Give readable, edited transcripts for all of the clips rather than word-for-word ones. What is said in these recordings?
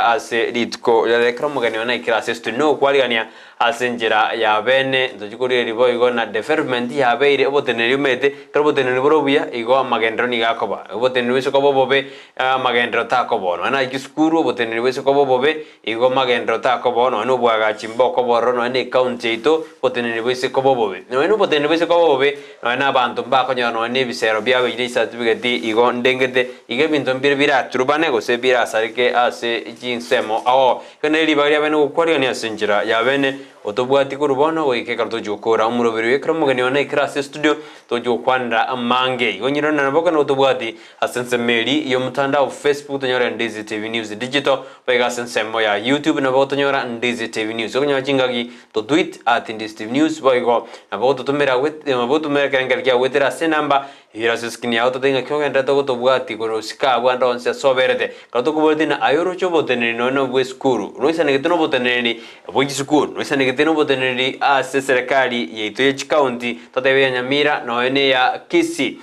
Ase rituko riria ekero omogeni one aikire ase studio nogokwarigania ase enchera ya bene ntochi korigereria boigo na development yabeire oboteneneri omanyete ekero oboteneneri bore obuya igo amagenderero nigo akoba oboteneneri boise koba obobe amagenderero takoba oo nonya na chisukuru oboteneneri boise koba obobe igo amagenderero takoba oo nonya na oboagachi mbokoba ororo nonya na ecounty yaito oboteneneri boise koba obobe nonya na oboteneneri boise koba obobe Nonya nabanto mbakonyora nonya nebisero biabeire esatibigeti igo ndengete, igo ebinto mbire biraturubane gose birasareke ase chinsemo ao. Igo nere ribaga ria bene gokwarigania ase enchera ya bene, otobwati korwa bono goika ekero tochia gokora omoroberi oyo. Ekero omogeni one aikire ase estudio, tochia gokwanera amange. Igo nyirore nabo ekero otobwati ase ensemo eri y'omotandao Facebook tonyore Ndizi TV News Digital, boigo ase ensemo ya YouTube nabo otonyora Ndizi TV News. Okonyora chingaki To tweet at ndiztvnews boigo nabo ogototomera nabo ogotomera ekerengerio kiago goetera ase enamba eyio ase escreen yao totari ng'aki ogenderete gotobwati korwa osike abwo ande onsi ase oberete. Ekero tokoboretie ng'a aye oroche oboteneneri nonya na obwa esukuru, noisanegete na oboteneneri bwe chisukuru, noisanegete na oboteneneri ase eserekari yaito ye chikaunti, totebe ya Nyamira nonya na eya Kisii.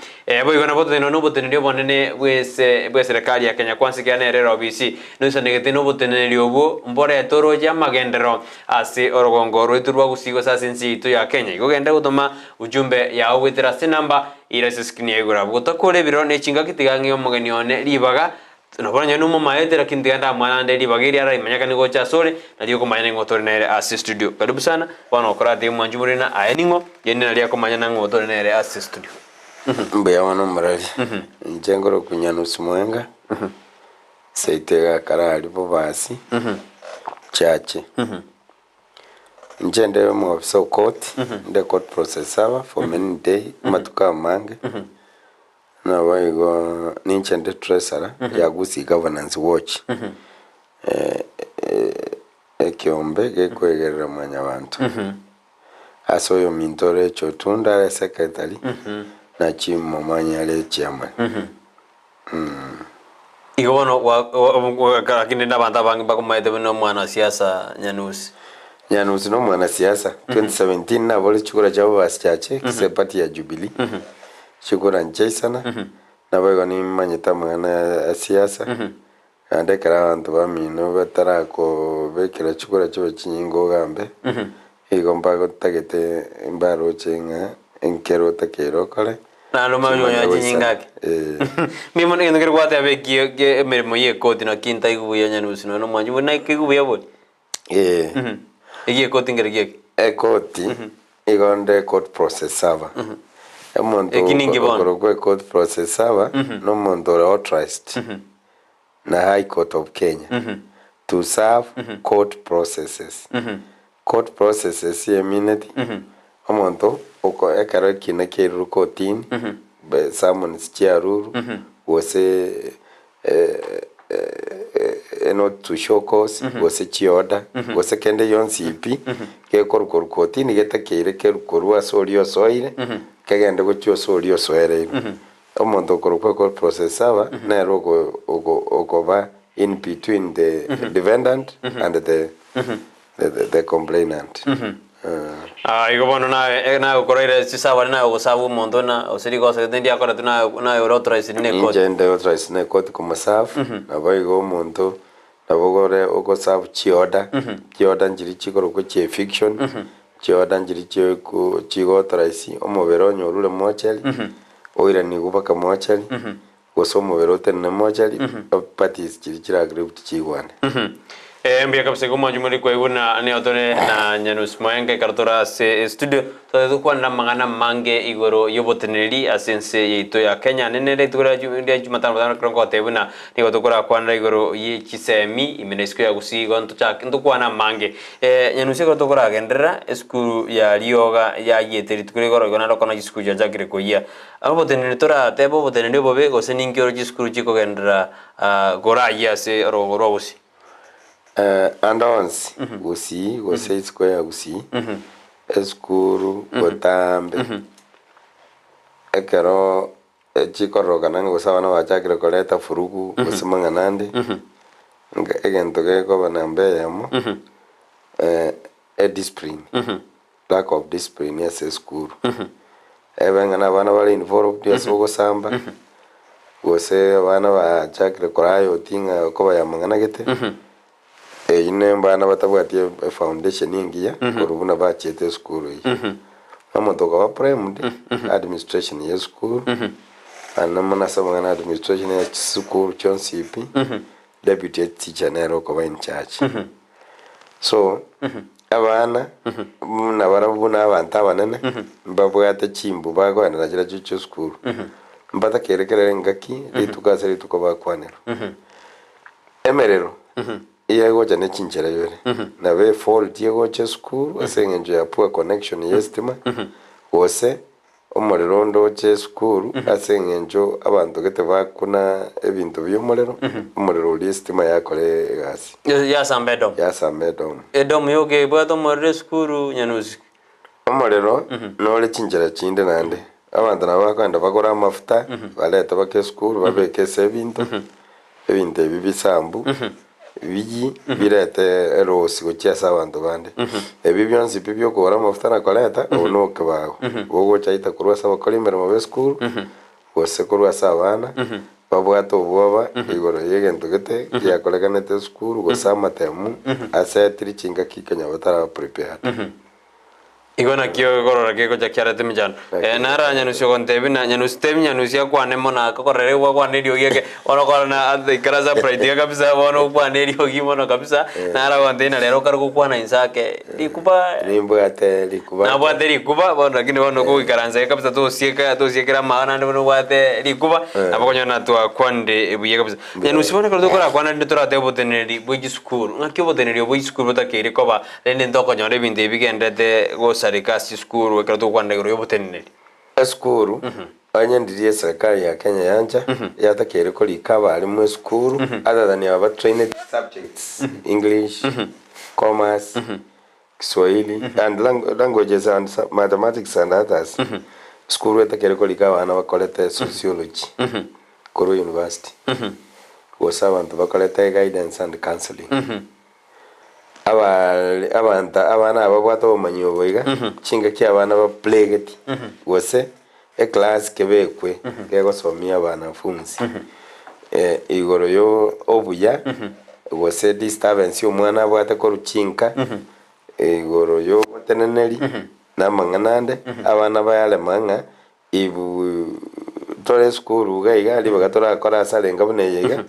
Boigo nabo totenenwe noboteneneri obonene bw'ese bw'eserekari ya Kenya Kwanza ekiagera nere ere obisi, noisanegete noboteneneri obwo mborete oroche amagenderero Ase orogongo rwaito rwa gusii gose ase ense yaito ya Kenya. Igo genda gotoma ujumbe yao goetera ase enamba ere ase escreen ya igoro abwo. Gotakora ebiroro ne chingaki tiga ng'ee omogeni one ribaga nabo nonye nomomaete lakini tiga ndamwanande ribaga eri araimanyekane gocha asore nario okomanya ning'o tore nere ase studio. Karibu sana bono okorate omwanchi morena aye ning'o rende nario akomanya nang'o tore nere ase studio. Mbuya mono omoreri, inche nkorokwa Nyanusi Mwenga, Seito egakara aria bobasi, chache. Inche nde omoofisa o court, nde court process server for many day, amatuko amange, naboigo ninche nde treasurer ya Gusii Governance Watch, ekeombe gekoegerera mwanyabanto. Ase oyominto ore Chotunda are secretary, na Chimomanya are chairman. Igo bono lakini rende abanto abange mbakomaete buna omwanasiasa Nyanusi. Nyanusi na omwanasiasa, 2017 nabore chikura chia Bobasi Chache, ase eparty ya Jubilee, chikura nchiaisana, naboigo nimanyete amang'ana a siasa, naende ekero abanto bamino batarakobekera chikura chibe chinyinge ogambe, igo mbagotagete mbaroche ng'a enkero otakeire okore. Naende omanye Chimanya onye chinyinga goisana. ake. Eh. Mbuya mono egento kere gwateba ekio gie emeremo ya ekoti naki ntaigu buya Nyanusi nonya omwanchi buna naikigwe buya bori. Eh. Egie ekoti nkere gieki? Ekoti igo nde court process server. Omonto Eki ninki bono? okorokwa ecourt process server na omonto ore authorized na High Court of Kenya to serve court processes. Court processes emineti omonto oko ekero ekina kiairurwe kotini be summons chiarurwe gose enote to show cause gose chiorder gose kende gionsi pi gekorwa korwa kotini getakeire kerwe korwa ase oria osoire kegende gochia ase oria osoereirwe. Omonto okorokwa court process server nere oko oko okoba in between the defendant and the the the complainant. Ah, igo bono naye nagokoreire chisabari naye ogosaba omonto na gose rigoso gete ndiakoretwe naye naye ore authorized ne court. Inche nde authorized ne court komoserve, nabo igo omonto nabo ore ogoserve chiorder, chiorder nchiria chikorokwa chia eviction, chiorder nchiria chiku chigo authorize omobere onye orure mochari, oiranigwe mpaka mochari, gose omobere otenene mochari, parties chiria chire aggrieved chigwane. Eh, mbuya kabisa igo omwanchi more kwaigwa buna nigo tore na Nyanusi Mwenga ekero tore ase estudio totagete gokwanera amang'ana amange igoro y'oboteneneri ase ense yaito ya Kenya. Naende rituko ria ju- ria jumatano botambe ekero ngotebia buna nigo tokorakwanera igoro ye chisemi ime na isiko ya Gusii igo ntochake ntokwane amange. Eh, Nyanusi ekero tokoragenderera esukuru ya rioga yayiete rituko ria igoro igo naende okona chisukuru chiachakire koyia. Oboteneneri toratebe oboteneneri obobe gose ninki oroche chisukuru chikogenderera korayia ase orogongo rwa Gusii? Ande onsi Gusii gose isiko ya Gusii, esukuru botambe ekero chikororokana ng'a gose abana bachakire koreta furugu gose mang'ana ande, egento gekoba namba eyemo, ediscipline, lack of discipline ase esukuru. Ebe ng'a na abana bare involved ase ogosamba, gose abana bachakire koriot ng'a okoba ya amang'ana gete. Eyio ne mbana batabwati efoundation engiya korwa buna bachiete esukuru eyio. Omonto okoba primed, administration ya esukuru, naende mono ase amang'ana ya administration ya chisukuru chionsi pi, deputy head teacher nere okoba in charge. So, abana buna barabwo buna abanto abanene, mbabwate chimbu bakoenana chirochio chia esukuru, mbatakere kera engaki, rituko ase rituko bakwanerwa. Emerero eyegocha ne chinchera ibere, nabo efault egocha esukuru ase eng'encho ya poor connection ya estima, gose omorero onde oche esukuru ase eng'encho abanto gete bakuna ebinto bia omorero, omorero oria estima yakora egasi. Yasamba edomu. Yasamba edomu. Edomu yoka ebwate omorero esukuru nyanusi. Omorero nore chinchera chinde naende, abanto nabo bakoenda bagore amafuta, barete bake esukuru babeke ase ebinto, ebinto ebi bisambu, biyie, birete erosi gochia ase abanto bande. Ebi bionsi pi biokogora amafuta na koreta, obo na okebago, bogocha either korwa ase abakori emeremo ba esukuru, gose korwa ase abana, babwate obwoba igoro y'egento gete giakorekanete esukuru, gose amatemu asetiri chingaki konya bataraba prepared. Igo nakio ekorora kegocha kiarete emechando. Naki. Nara nyanusi ogontebia na nyanusi tebi nyanusi akwane mono akokorera igo akwane eriogi eke bono okora na ase ikara upright iga kabisa bono okwane eriogi mono kabisa nara ogontebia na rero okare gokwana inse ake rikuba Nimbwate rikuba. Nabwate rikuba bono lakini bono ogoikaransa iga kabisa tosieka tosiekera amagana naende bono obwate rikuba nabo okonyora natwakwanire buya kabisa. Nyanusi bono ekero tokorakwana rende toratebe oboteneneri bwe chisukuru ng'aki oboteneneri obwe chisukuru botakeire koba Rende ntokonyora ebinto ebi bigenderete gosareka ase chisukuru ekero togokwanera igoro y'oboteneneri. Esukuru, onye ndiria eserikari ya Kenya yancha, yatakeire korika abalimu esukuru other than aba batrained subjects, English, Commerce, Kiswahili and languages and mathematics and others, esukuru etakeire korika abana bakorete sociology korwa university, gose abanto bakorete guidance and counselling. Abaare abanto abana aba babwate obomanyi obo iga, chingaki abana ba plegeti, gose eclass kebekwe kegosomia abanafunzi igoro yo obuya gose disturbance omwana abwate korwa chinka, igoro yo oboteneneri, na amang'ana ande, abana bayarema ng'a Ibu tore esukuru iga iga ribaga torakore ase arenga buna eye iga,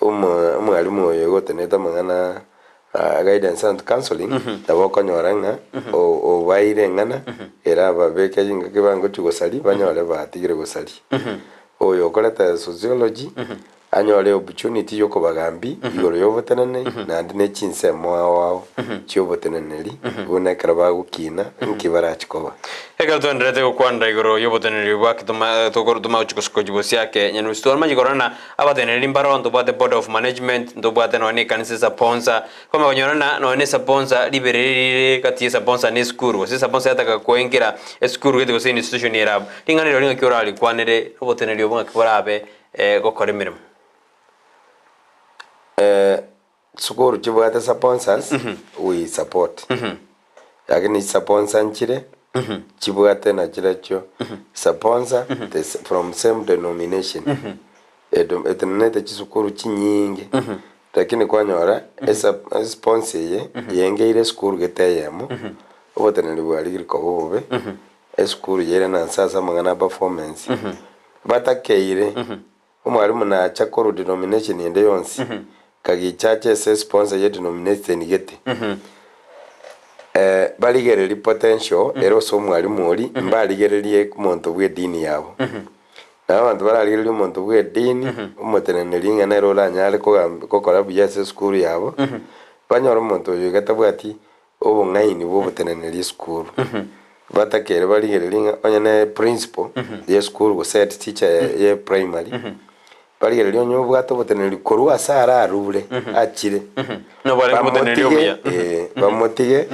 omo omwalimu oyo iga otenenete amang'ana a guidance and counselling, nabo okonyora ng'a o- obaeire eng'ana ere ababeke chingaki bangochia gosaria banyore batigire gosaria. Oyo okorete sociology, anyore opportunity ya okobagambia igoro ya oboteneneri naende ne chinsemo ao ao chioboteneneri buna ekero bagokina nki barachi koba. Ekero twenderete gokwanera igoro y'oboteneneri bwa kitoma tokoro tomagochi gosuka bosia ake nyanusi twaramanye korora na abateneneri mbaro ntobwate board of management ntobwate nonya na ekanisa esaponsa kwamanya konyora na nonya na esaponsa riberera rire gati ya esaponsa na esukuru gose esaponsa yataka koengera esukuru gete gose institution ere abwo. Ring'ana rirorio ng'aki orarikwanere oboteneneri obo ng'aki borabe gokora emeremo. Chisukuru chibwate sponsors, we support. Lakini chisponsa nchire, chibwate na chirochio sponsor the from same denomination. Edo etenenete chisukuru chinyinge, lakini kwanyora esa esponsor eye yengeire esukuru gete eyemo, oboteneneri bwarigire koba obobe, esukuru yaire na nse ase amang'ana a performance, batakeire Omwalimu nacha korwa denomination ende yonsi, kagicha ache ase esponsor ye denomination gete. Barigererie potential ere ase omwalimu oria, mbarigererie omonto bwe edini yabo. Na abanto bararigererie omonto bwe edini, omoteneneri ng'a nere oranyare kogamba gokora buya ase esukuru yabo, banyore omonto oyo iga tabwati obong'aini bw'oboteneneri esukuru. Batakeire barigererie ng'a onye ne principal ya esukuru gose head teacher ya primary, barigererie onye obwate oboteneneri korwa ase ararure achire, Nobwarenge oboteneneri bamotige obuya. eh, bamotige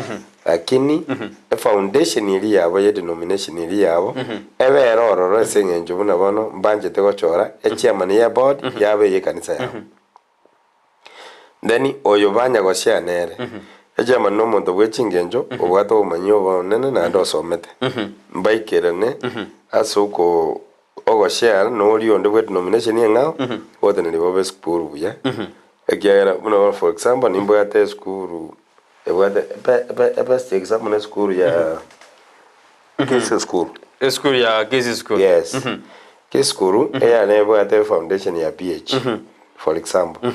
lakini efoundation eria yabo ya edenomination eria yabo, ebe ere ororo ase eng'encho buna bono mbanchete gochora echairman ya eboard yaba eye ekanisa yabo. Then oyo banya goshare nere, echairman na omonto bwe chingencho obwate obomanyi obonene naende osomete. Mbaikerane ase oko ogoshare na oria onde bwe denomination eng'ao, ogotenenia bobe esukuru buya. Ekiagera buna bono for example nimbwate esukuru ebwate ebe- ebe- ebest example na esukuru ya Kisii school. Esukuru ya Kisii school. Yes. Kisii school eyane ebwate efoundation ya PH for example.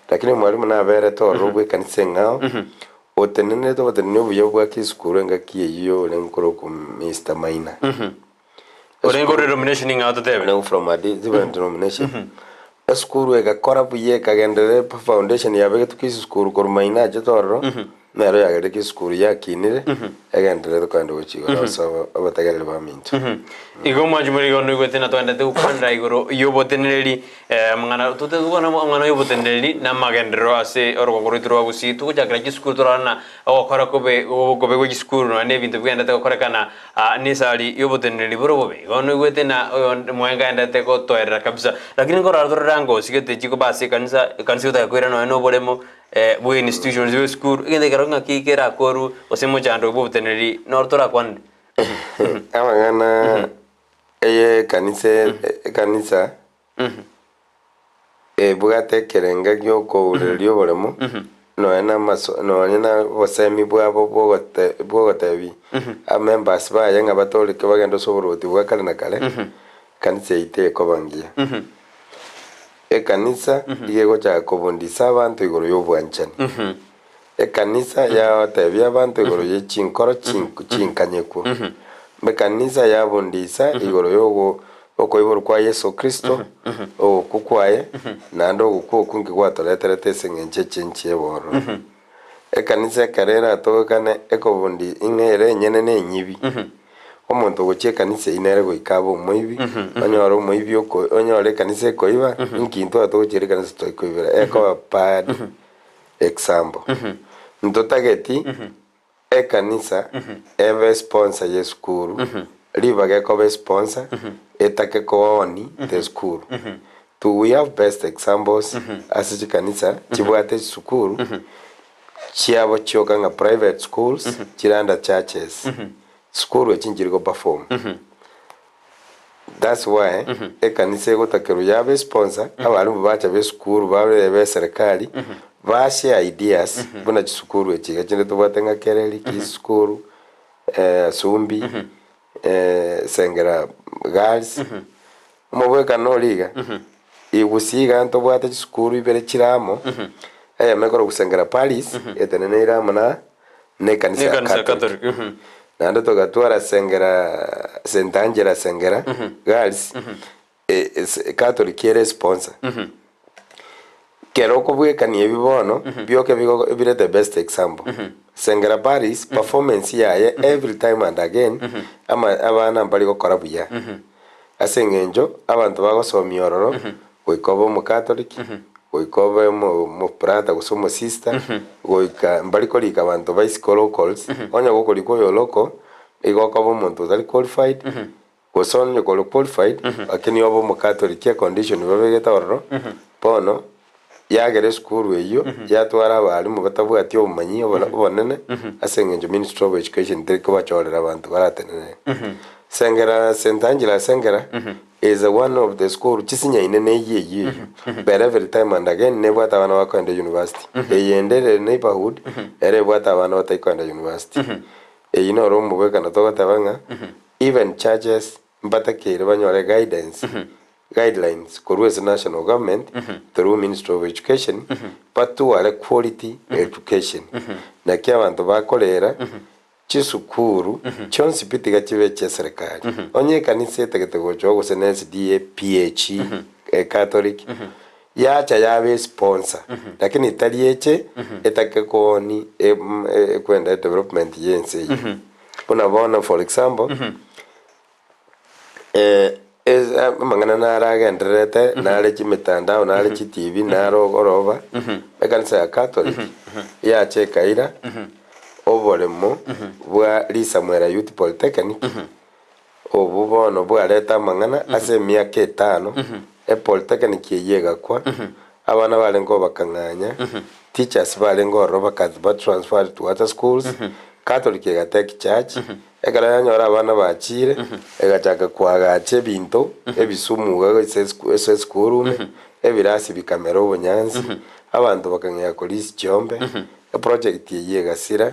Lakini omwalimu naberete ororo bwa ekanisa eng'ao, otenenerete oboteneni obuya bwa Kisii school engaki eyio orenge korokwa Mister Maina. Orenge ore denomination ing'ao totebe. Orenge from a different denomination. Esukuru egakora buya ekagenderera efoundation yabegetwe Kisii school korwa Maina achete ororo, nero yagerire Kisii school yakinire, egendererete kogenda gochia igoro ase abategereri baminto. Igo omwanchi more igo noigwete na twaendete gokwanera igoro y'oboteneneri amang'ana tote gokwana amang'ana y'oboteneneri na amagenderero ase orogongo rwaito rwa Gusii. Togochakera chisukuru torore na ogokora kobe kobe gwe chisukuru nonya na ebinto bigendete gokorekana nesari y'oboteneneri bore obobe. Igo noigwete na oyonde mwenga aendete gotoerera kabisa. Lakini nkorora torore ango osigete chikoba ase ekanisa, ekanisa egotaka koira nonya na oboremo bwe institutions bwe esukuru, egento ekero ng'aki kerakorwe gose mochando bwa oboteneneri noro torakwanere. Amang'ana eye ekanisa ekanisa ebwate ekerenga gi'okourereria oboremo, nonya na amaso nonya na obosemi bwabo bwogote bwogotebi amembers baye ng'a batoreke bagende ase oboruoti bwa kare na kare, ekanisa eyio tekoba ngiya. Ekanisa nigo egochaka kobundisa abanto igoro y'obwanchani. Ekanisa yagotebia abanto igoro ye chinkoro chinkanyekwo. Ekanisa yabundisa igoro yogo okoiborwa kwa Yeso Kristo, ogokwa kwaye, naende ogokwa okwo inki gwatoreterete ase eng'encho echenchi y'ebororo. Ekanisa ekero eratogekane ekobundi ing'a ere enyene nenyibi, omonto ogochia ekanisa eyio nere goika abe omoibi, onyore omoibi oko onyore ekanisa ekoiba, inki intwe togochiera ekanisa toikoibera, ekoba bad example. Ntotageti ekanisa ebe sponsor ye esukuru, ribaga ekoba esponsor, etake kooni the school. Do we have best examples ase chikanisa chibwate chisukuru chiabo chioka ng'a private schools chire under churches. Sukuru echi nchiri go perform. That's why ekanisa egotakerwa yabe esponsor, abalimu bacha be esukuru babe be eserekari, ba share ideas buna chisukuru echi iga chinde tobwate ng'a Kereri, Kisii School, Sumbi, Sengera Girls, omobwekano oria iga, Gusii iga ntobwate chisukuru ibere chire amo, eyemo ekorokwa Sengera Parish, eteneneire amo na na ekanisa ya Ekanisa ya Catholic. Catholic, mhm. Naende togatwara Sengera St Angela Sengera Girls, e- ase Catholic ere esponsor. Kero okobwekania ebi bono, bioka bigo bire the best example. Sengera Parish, performance yaye every time and again, ama abana mbari gokora buya. Ase eng'encho, abanto bagosomia ororo, goika obe omokatoliki, goika obe omo omobrother gose omosister, goika mbari korika abanto ba isiko locals, onye gokorikwa oyo local, igo okoba omonto otari qualified, gose onye kore qualified, lakini obe omokatoliki econdition babegete ororo, bono yagera esukuru eyio yatwara abalimu batabwati obomanyi obone obonene ase eng'encho ministry of education teri kobachorera abanto baratenenere. Sengera St Angela Sengera is one of the school chisinyaine na eyio eyio eyio but every time and again nebwate abana bakoenda university. Eyende ere neighbourhood ere ebwate abana batari koenda university. Eyio noro omobwekano togoteba ng'a even churches mbatakeire banyore guidance guidelines korwa ase national government through ministry of education batware quality education. Naki abanto bakorera chisukuru chionsi pi tiga chibe chia serikali. Onye ekanisa etagete gocha oo gose na SDA, PAG, Catholic, yacha yaba esponsor lakini tari eche etake kooni ekwenda edevelopment ya ense eye. Buna bono for example, Amang'ana naro agendererete, nare chimitandao, nare chitibi, naro ogoroba, ekanisa ya Catholic yacha ekaira oboremo bwa Risamwera Youth Polytechnic, obwo bono bwareta amang'ana ase emiaka etano, epolytechnic eyio egakwa, abana barenge obakang'anya, teachers barenge ororo baka ba transferred to other schools, Catholic ega take charge, Ekero yanyora abana bachiire, egachaka koagacha ebinto ebisumu iga ase esukuru ime, ebirasi bikamera obonyansi. Abanto bakang'ea korisia chiombe, eproject eyio egasira,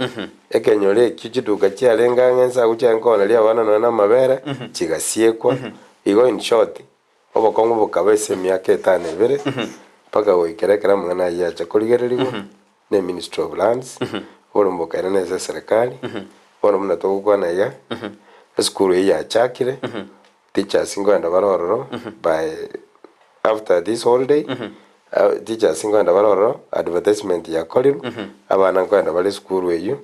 ekenyoro ekio chiduka chiarenge ang'e nse agwo chiarenge kooneria abana nonya na amabere, chigasiekwa. Igo in short, obokong'u bokaba ase emiaka etano ebere, mpaka goikera ekero amang'ana ayio acha korigererigwa na eministry of lands, oboremo bokairana ase eserekari, bono buna togokwana iga, esukuru eyio yachakire, Teachers nkoenda bare ororo by after this holiday teachers nkoenda bare ororo advertisement yakorirwe abana nkoenda bare esukuru eywo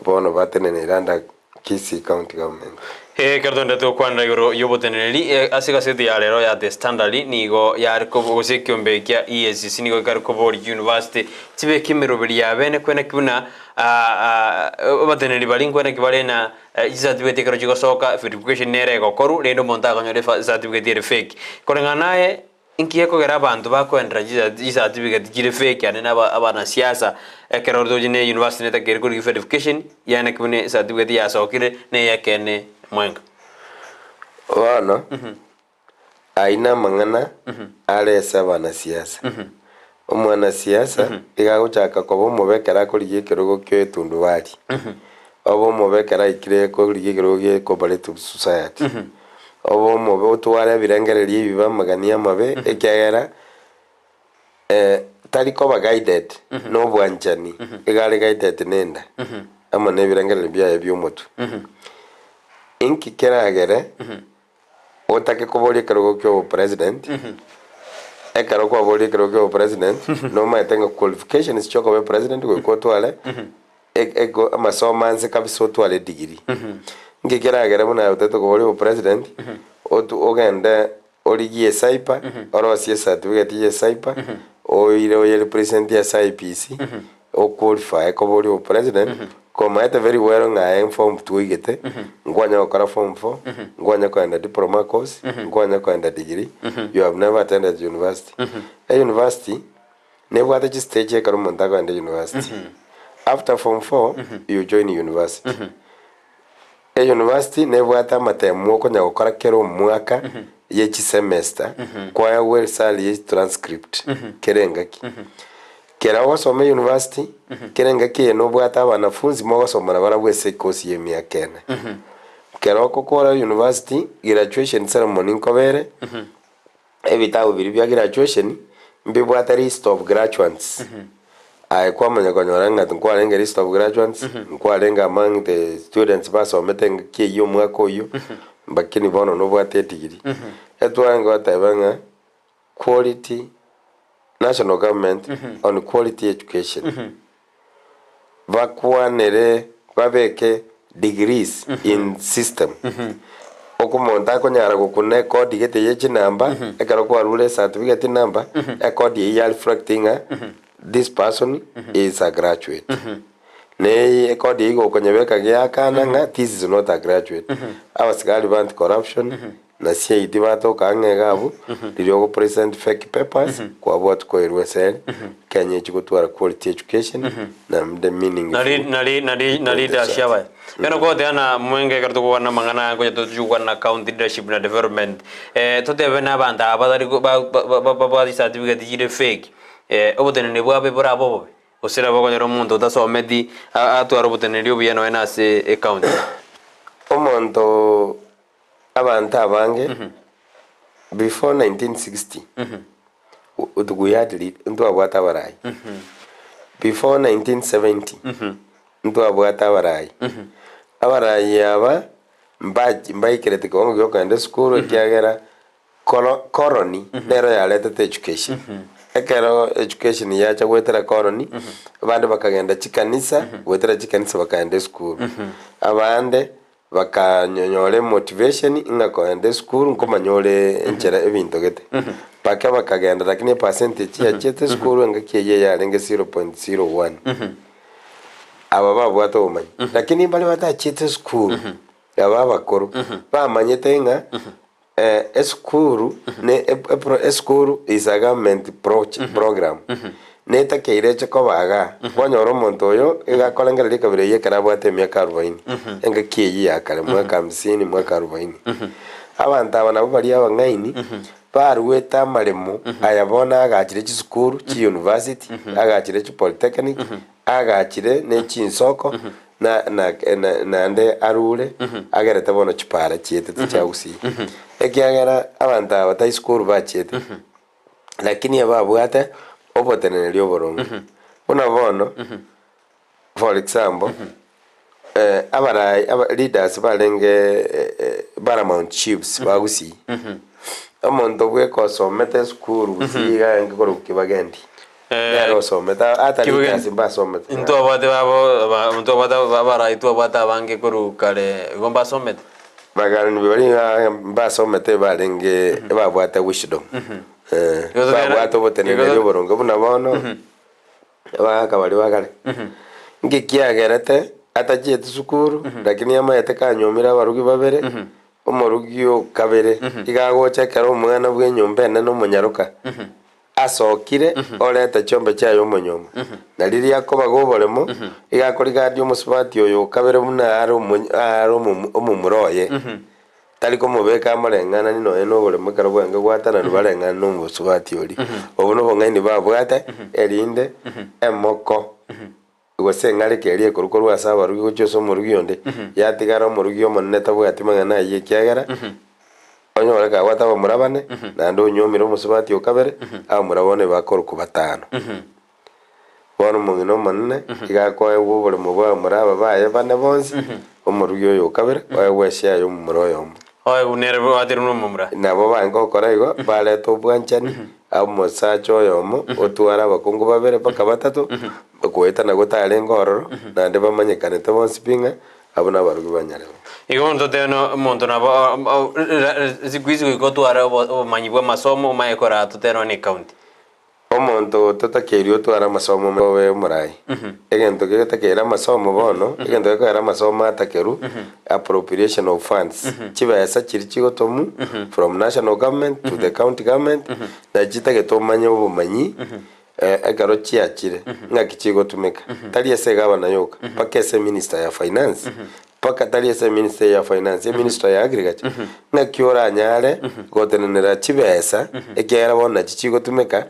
bono batenenire under Kisii county government. Ekero togendete gokwanera igoro y'oboteneneri ase egaseti ya rero ya The Standard nigo yare kobo gose ekiombe kia EACC nigo kare koboria university chibeke emeroberi ya bene kweneki buna abateneneri baria nkweneki bare na Chicertificate ekero chigosoka, verification nere egokorwa, rende omonto akonyora efa ecertificate ere fake. Koreng'ana naye, inki gekogera abanto bakoenderera chisa chicertificate chire fake ande na aba abanasiasa, ekero tochi na university netakeire korigia verification, yaani ki buna ecertificate yasokire, na eyekeene mwenga. Bono, Ayio namang'ana are ase abanasiasa. Omwanasiasa iga agochaka koba omobe ekero akorigia ekerogo kia etundubari, obe omobe ekero aikire korigia ekerogo gia cooperative society, obe omobe otware ebirengererio ebibe amagani amabe ekiagera tari koba guided na obwanchani, iga are guided na enda amo na ebirengererio biaye bia omotwe. Inki keragere Otake koboria ekerogo kia obopresident, ekero kwaboria ekerogo kia obopresident, nomaete ng'a qualifications chia okoba epresident goika otware e- ego amasomo anse kabisa otware edegree. Nki keragere buna aye otagete koboria obopresident, otu ogende origie ecypher, orosie ecertificate ya ecypher, oire oyerepresent ase IEBC, oqualify koboria obopresident, komaete very well ng'a aye form two oigete, nkwanya gokora form four, nkwanya kogenda diploma course, nkwanya kogenda degree, you have never attended university. Euniversity, nebwate chistage ekero omonto akogenda university. After form four, you join university. Euniversity nebwate amatemu okonya gokora kera omwaka ye chisemester, kwaegwa erisali ye transcript kera engaki. Kera ogosoma euniversity, kera engaki eye nobwate abanafunzi mogosoma nabarabwo ase ekosi ye emiaka ene. Kero ogokora university, graduation ceremony nkobere, Ebitabu biria bia graduation mbibwate list of graduates. Aye kwamanya konyora ng'a nkwarenge list of graduates, nkwarenge among the students basomete engaki eyio omwaka oyio, lakini bono nobwate edegree. Etwarenge goteba ng'a quality, national government on quality education, bakwanere babeke degrees in system. Oko omonto akonyara gokuna ekodi gete ye chinamba, ekero kwarure ecertificate number, ekodi eyio ya reflecting ng'a this person is a graduate. Na eye ekodi eyio gokonyebeka giakana ng'a this is not a graduate. Abasigari ba anti corruption Na CID batoka ang'e iga abwo, riria ogo present fake papers, kwabwatwa koirwa eseri, Kenya echi gotwara quality education, naende meaningful. Nari nari nari na leadership abaye. Ekero kogoteba na mwenge ekero togokwana amang'ana aya ngocha tochia gokwana na county leadership na development, totebe na abanto aba batari ko ba ba babwate chicertificate chire fake, oboteneneri bwabe borabe obobe? Gose nabo okonyora omonto otasometi atware oboteneneri obuya nonya na ase ecounty. Omonto Abanto abange before 1960 we had lead ntwabwate abarai. Before 1970 ntwabwate abarai. Abarai aba mbachi mbaikereti kiwango gia okogenda esukuru ekiagera koro colony nero yaretete education. Ekero education yacha goetera colony, abande bakagenda chikanisa, goetera chikanisa bakagenda esukuru. Abande Bakanyonyora emotivation ng'a kogenda esukuru nkomanya ore enchera ebinto gete. Bake bakagenda lakini epercentage yachiete esukuru engaki eyio yarenge 0.01. Aba babwate obomanyi. Lakini mbare batachiete esukuru, aba abakoro, bamanyete ng'a Esukuru ne esukuru is a government program netakeire eche koba igaa, kwanyora omonto oyo iga akorengereria ekabira eyio ekero abwate emiaka arubaini, engaki eyio ya kare mwaka hamsini mwaka arubaini. Abanto aba nabo baria abang'aini, Baruete amaremo aya bono agachire chisukuru, chiuniversity, agachire chipolytechnic, agachire ne chinsoko, na na na naende arure agerete bono chipara chietete chia Gusii. Ekiagera abanto aba tai sukuru bachiete, lakini ebabwate oboteneneri oboronge. Buna bono, for example, abarai aba leaders barenge paramount chiefs ba Gusii, omonto bweka osomete esukuru Gusii iga arenge korokwa Kibagendi, nere osomete ata Kibagendi. leaders mbasomete. Ntwabwate babo ba ntwabwate abarai twabwate abange korwa kare igo mbasomete. Bagarani baria mbasomete barenge babwate wisdom, Igo totebe- babwate oboteneneri igo- oboronge buna bono. Abagaaka baria ba kare, Inki kiagerete atachieti sukuru, lakini amaete kanyuomire abarugi babere, omorugi o kabere iga agocha ekero omwana bw'enyomba enene omonyaroka asokire oreta chiombe chiaye omonyuoma. Na riria akobaga oboremo, iga akorigadia omosubati oyo o kabere buna are omonyi are omomu omomura oye. Tari komobeka amoreng'anani nonya noboremo ekero bwange gwatananwa bareng'ane nomosubati oria. Obwo nobong'aini babwate, erinde emoko gose eng'areka eria ekorwa korwa ase abarugi gochia ase omorugi onde, yatigara omorugi omonene tabwati mang'ana ayio ekiagera, onyore kabwate abamura bane, naende onyuomire omosubati o kabere, abamura bono ebakorokwa batano. Bono omong'ina omonene iga akoegwa oboremo bw'abamura aba baye bane bonsi, omorugi oyo o kabere oegwe eshare y'omomura oyomo. Oegwe nere bwaterwe nomomura. Nabo bange gokora igo, bareta obwanchani, omosacha oyomo otware abakungu babere mpaka batato, goetana gotarenge ororo, naende bamanyekanete bonsi pi ng'a abwo nabarugi ba nyarebe. Igo bono totebe no omonto nabo siku hizi goika otware obomanyi bw'amasomo omanye koraa totebe nonya ne ecounty. Omonto totakeiri otware amasomo obe omorai. Egento getakeire amasomo bono, egento gekoera amasomo atakerwu, appropriation of funds. Chibesa chiria chigotomwa from national government to the county government, nachi chitagete omanye obomanyi ekero chiachire ng'aki chigotumeka. Tari ase egavana yoka, mpaka ase eminister ya finance, mpaka tari ase eminister ya finance, eminister ya agriculture, ng'aki oranyare gotenenera chibesa ekiagera bono nachi chigotumeka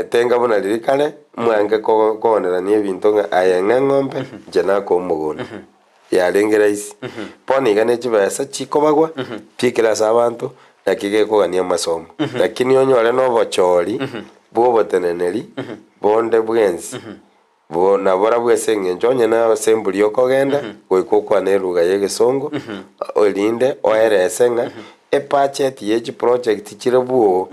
tenga buna riria kare mwange ko- koonerania ebinto ng'a aye ng'a eng'ombe inche nakoa omogondo, yarenge rahisi. Bono iga ne chibesa chikobagwa chiikire ase abanto naki gekogania amasomo. Lakini onyore na obochori bwa oboteneneri bonde bwensi. Bo naborabwo ase engencho onye nase emburi okogenda, goika okwane eluga y'egesongo, erinde oerese ng'a ebudget ye chiproject chire bwoo,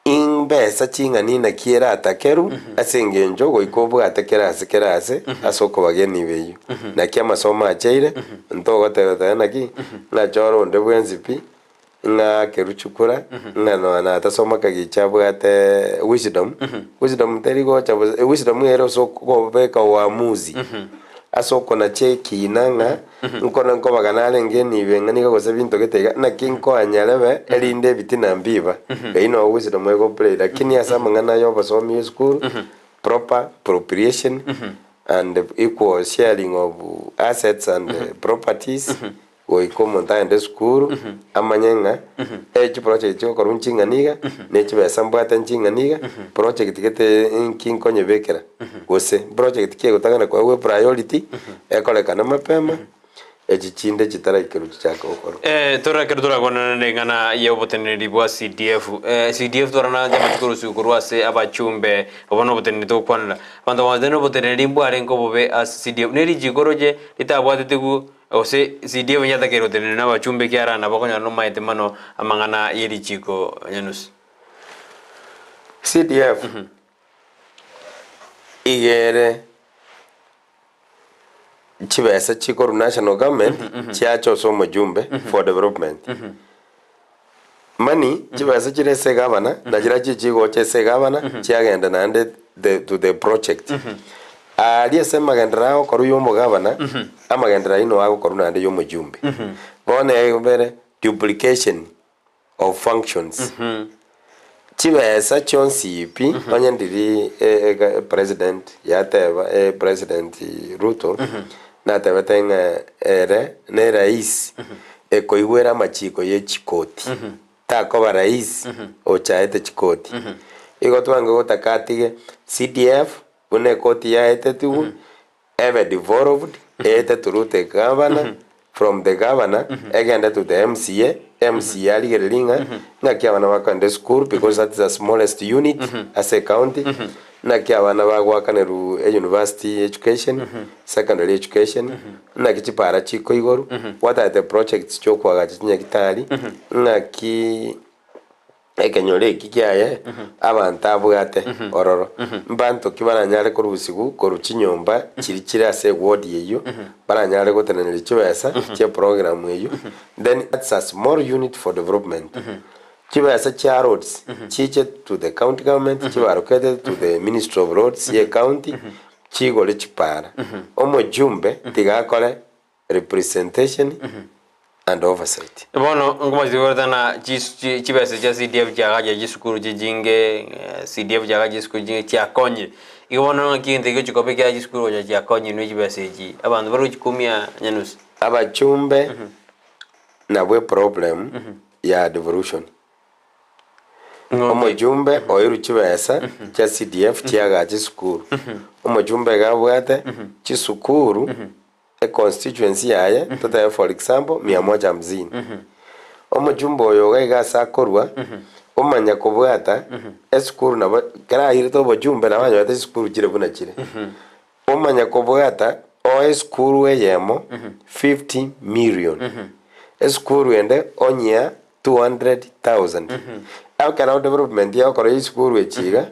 imbesa ching'ani naki eratakerwe, ase engencho goika obwate kera ase kera ase, ase okobaga enibo eyio. Naki amasomo acheire, ntogoteba teba naki, ng'achore onde bwensi pi, ng'a akerwe chikura, ng'a nonya natasoma kagicha abwate wisdom, wisdom teri gocha bosa, wisdom ere ase okobeka uamuzi, ase okonacha ekina ng'a nkona nkobaga narenge enibo eng'ana iga gose binto gete iga, naki nkoanyarebe erinde ebitina mbiba, eyio noo wisdom ego play lakini ase amang'ana ya obosomi esukuru, proper appropriation and equal sharing of assets and properties. Goika omonto agende esukuru, amanye ng'a echiproject chigokorwa nching'ana iga, na echibesa mbwate nching'ana iga, project gete nki nkonyebekera, gose project ki egotang'ana koegwa epriority, ekorekane mapema, echi chinde chitaraikerwa chichake gokorwa. Tore ekero torakwanera ring'ana ya oboteneneri bwa CDF. CDF twarana amatuko orusuku korwa ase abachumbe, obo na oboteneneri togokwanera. Abanto bagocha na oboteneneri mbwarenge obobe ase CDF. Ne richiko roche ritabwatetigwe Gose CDF yatakeire gotenena nabachumba ekiagera nabo okonyora nomaete mono amang'ana ye richiko nyanusu. CDF iga ere chibesa chikorwa national government chiacha ase omojumbe for development. Money chibesa chire ase egavana nachirochio chigocha ase egavana chiagenda naende the to the project. Aria ase amagenderero agokorwa ya omogavana, amagenderero ayio noo agokorwa naende ya omojumbe. Bono egobere duplication of functions. Chibesa chionsi pi onye ndiri president yateba president Ruto natebete ng'a ere ne rais ekoigwera amachiko ye chikoti. Takoba rais ochaete chikoti. Igo twange gotaka atige CDF buna ekoti yaetetigwe ebe devolved eete through the governor from the governor egende to the MCA, MCA arigererie ng'a ng'aki abana bakoenda esukuru because that is the smallest unit ase ecounty, naki abana bagoakanerwa e university education, secondary education, naki chipara chikoigorwa, what are the projects chiokoagacha chinyagitari, ng'aki ekenyoro eki kiaye abanto abwate ororo, mbanto ki baranyare korusiwu korwa chinyomba chiria chire ase eward eywo, baranyare goteneneria chibesa chia eprogram eywo, then that's a small unit for development. Chibesa chia roads chiche to the county government chibe allocated to the ministry of roads ye county chigore chipara. Omojumbe tiga akore representation and oversight. Bono nkomachete goetana chis chi chibesa chia CDF chiagachire chisukuru chichinge CDF chiagachire chisukuru chinge chiakonyire. Igo bono ng'aki egento ekegochi koba ekiagera chisukuru gocha chiakonyire ne chibesa echi, abanto bare gochikumia nyanusa. Abachumbe nabwo eproblem ya devolution. Omojumbe oirwe chibesa chia CDF chiagacha esukuru. Omojumbe iga abwate chisukuru econstituency yaye totebe for example mia moja hamsini. Omojumbe oyo iga iga ase akorwa omanya kobwata esukuru nabo ekero airete obojumbe nabo anyorete chisukuru chire buna chire. Omanye kobwata oe esukuru eyemo 50 million, esukuru ende onyia 200,000. Ekero development egokora esukuru echi iga,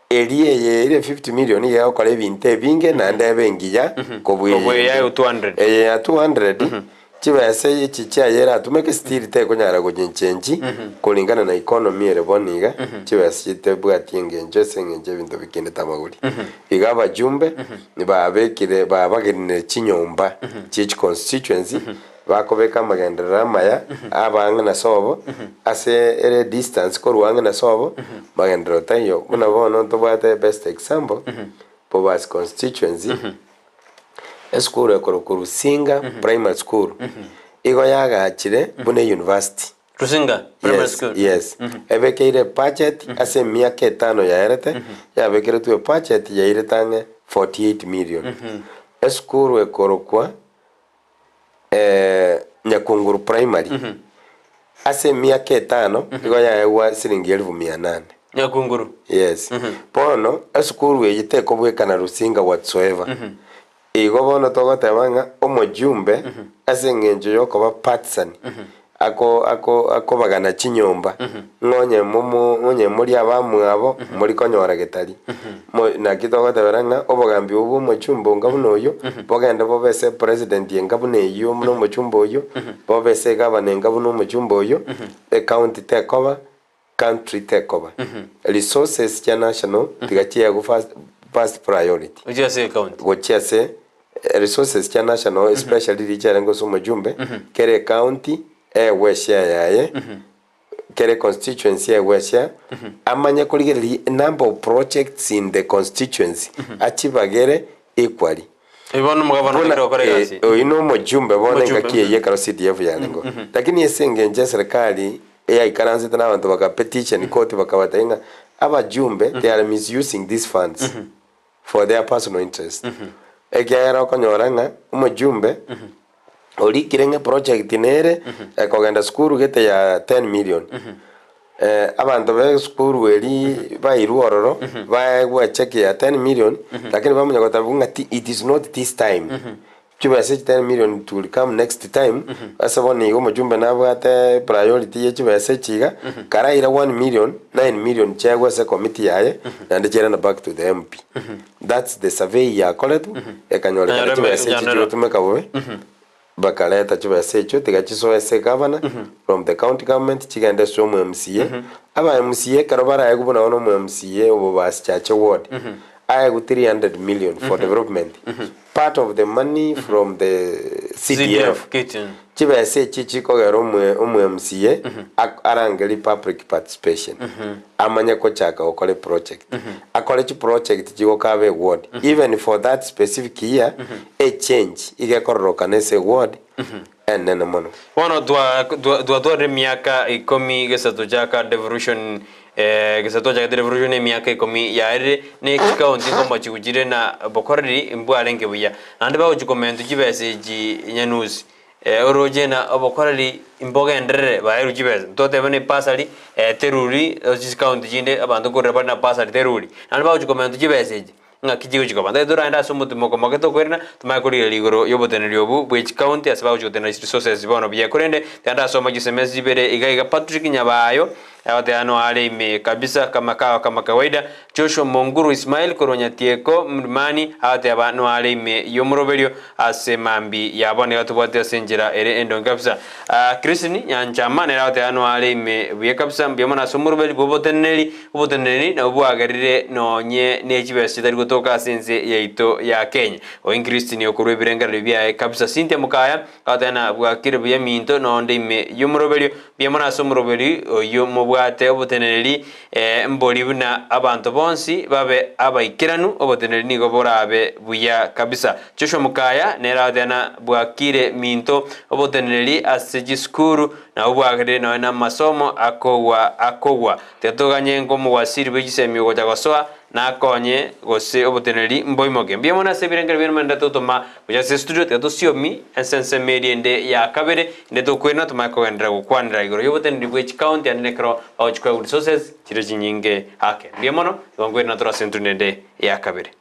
eria eye ere 50 million iga egokora ebinto ebinge naende ebe engiya kobua Kobua eye eya ende. 200. Eye ya 200, chibesa echi chiaye eratumeke still tekonyara gochinchenchi kulingana na economy ere bono iga, chibesa chitebwati engencho ase eng'encho ebinto bikindete amagori. Iga abajumbe babekire babagenire chinyomba chie chiconstituency bakobeka amagenderero amaya abe ang'e na sobo ase ere distance korwa ang'e na sobo magenderero taiyo. Buna bono ntobwate best example Bobasi constituency. Esukuru ekorokwa Rusinga Primary School igo yagachire buna euniversity. Rusinga Primary Yes, School. yes. Ebekeire ebudget ase emiaka etano yaerete, yabekeretwe ebudget yairete ang'e 48 million. Esukuru ekorokwa Nyakunguru Primary ase emiaka etano igo yaegwa siringi elfu mia nane. Nyakunguru. Yes. Bono esukuru eye tekobwekana Rusinga whatsoever. Igo bono togoteba ng'a omojumbe ase eng'encho yokoba partisan ako ako akobagana chinyomba ng'a onye momo onye mori abamwabo mori konyora getari. Mo naki togotebera ng'a obogambi obo bwa omochumba onga buna oyio, bogende bobe ase epresident enga buna eyio buna omochumba oyio, bobe ase egavana enga buna omochumba oyio, ecounty tekoba, country tekoba. Resources chia national tiga chiegwe first first priority. Gochia ase ecounty. Gochia ase resources chia national especially riria chiarenge ase omojumbe, kera ecounty egwe eshare yaye, kera econstituency egwe eshare, amanye korigereria number of projects in the constituency, achibagere equally. Ebi bono omogabana Buna otakire gokora egasi. oyio na omojumbe bono Omojumbe, engaki eyio ekero CDF yarengeo. Lakini ase engencho eserikali eyaikaransete na abanto baka petition court bakabatebia ng'a abajumbe they are misusing these funds for their personal interest. Ekiagera okonyora ng'a omojumbe orikire ng'a eproject nere ekogenda sukuru gete ya 10 million. Abanto ba esukuru eria bairwe ororo, baegwe echeki ya 10 million, lakini bamanya gotebiwa ng'a ti it is not this time. Chibesa echi 10 million it will come next time, ase bono iga omochumbe nabwate priority ye chibesa echi iga, karaire 1 million, 9 million chiaegwe ase ecommittee yaye, naende chiairana back to the MP. That's the survey yakoretwe, ekanyorekana Nanyora chibesa echi nyanero. chigotumeka bobe. Bakareta chibesa echio tiga chisoe ase egavana from the county government chigende ase omo MCA. Aba MCA ekero baraegwe buna bono omo MCA obo basichache ward, aegwe 300 million for development, part of the money from the CDF. CDF kitchen. Chibesa echi chikogera omo omo MCA ak- arangerie public participation amanye kochaka gokora eproject. Akore chiproject chigokaba eward even for that specific year, echange iga ekororokana ase eward. Enene mono. Bono twatwarire emiaka ikomi gesa tochaka devolution gesa twachagete devolution emiaka ikomi yaerire, ne chikaunti nkomochigwa chire na bokoreri mbwarenge buya. Naende bagochia komentwa chibesa echi nyanusi, oroche na obokoreri mbogenderere baerwe chibesa. Totebe na ebasari teruri chikaunti chinde abanto nkorera bare na basari teruri. Naende bagochia komentwa chibesa echi. Ng'aki chigochia koba? Ntagete toragende ase omotimoko moke tokoirana, tomanye korigereria igoro y'oboteneneri obo bwe chikaunti ase bagochia gotenena resources bono buya. Korende tiga ndasoma chisemi chibere iga iga Patrick Nyabayo agoteba noare ime kabisa kama kawa kama kawaida. Joshua Monguru Ismail korwa Nyatieko Mlimani agoteba noare ime y'omoroberio ase mambi ya bono iga tobwate ase enchera ere endonge kabisa. Christine Nyanchama nere agoteba noare ime buya kabisa mbuya mono ase omoroberi bw'oboteneneri Oboteneneri nabwo bwagerire nonye ne chibesa chitari gotoka ase ense yaito ya Kenya. Oyo Christine okorwa ebirengererio biaye kabisa Cynthia Mokaya agoteba na bwakire buya minto nonde ime y'omoroberio mbuya mono ase omoroberi oyio mobwate oboteneneri mbori buna abanto bonsi babe abaikeranu oboteneneri nigo borabe buya kabisa. Joshua Mokaya nere agoteba na bwakire minto oboteneneri ase chisukuru nabwo bwagerire nonye namasomo akogwa akogwa. Tetoganye nkomowasiri bwe chisemi ogocha gosoa, nakonye gose oboteneneri mboimoke. Mbuya mono ase ebirengererio biaino mende totoma gocha ase estudio, tiga tosiomi ense ensemo eria ende ya kabere, ende tokwena tomanye kogenderera gokwanera igoro y'oboteneneri bwe chicounty ande nekero bagochi koegwa resources chire chinyinge ake. Mbuya mono, igo nkoirana tore ase entundo ende ya kabere.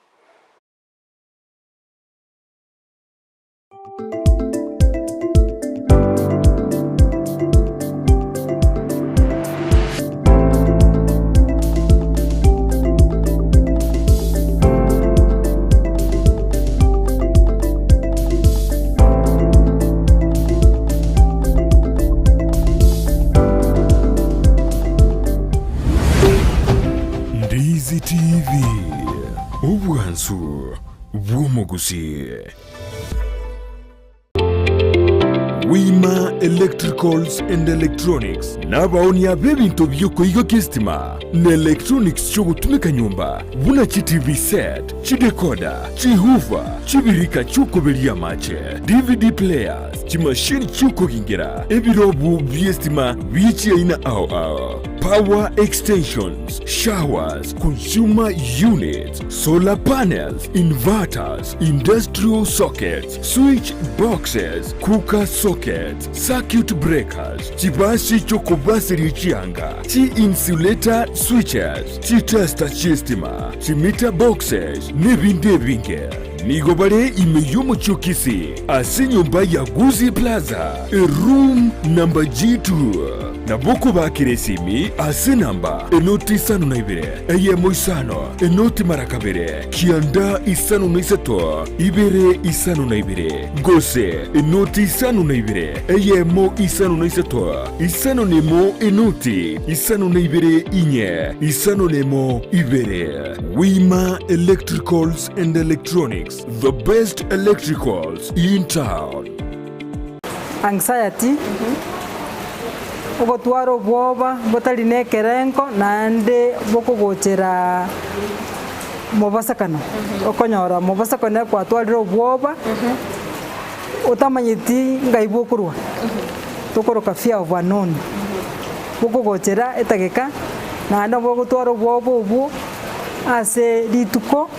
Ndizi TV, obwansu bw'omogusii. Wima Electricals and Electronics nabaonia b'ebinto bi'okoigokia esitima na electronics chi'ogotumeka nyomba buna chi TV set, chidecoder, chihoofer, chibirika chi'okoberia amache, DVD players, chimashini chi'okogingera, ebirobu bi'esitima bie chiaina ao ao, power extensions, showers, consumer units, solar panels, inverters, industrial sockets, switch boxes, cooker sockets, circuit breakers, chibasi chi'okobaseria chianga, chi-insulator switches, chitester chi'estima, chimeter boxes, nebinde ebinge. Nigo bare ime y'omochie o Kisii ase enyomba ya Gusii Plaza, eroom number G2. Nabo okobakera esimi ase enamba enoti isano na ibere, eyemo isano, enoti mara kabere, kianda isano na isato, ibere isano na ibere, gose enoti isano na ibere, eyemo isano na isato, isano na emo enoti isano na ibere inye, isano na emo ibere. Wima Electricals and Electronics, the best electricals in town. Anxiety, ogotwara obwoba botari nekerengo naende bokogochera mobosekano, okonyora mobosekano ekwatwarire obwoba otamanyeti ngai bokorwa, tokoroka fear of unknown, bokogochera etageka naende nabo ogotwara obwoba obwo ase rituko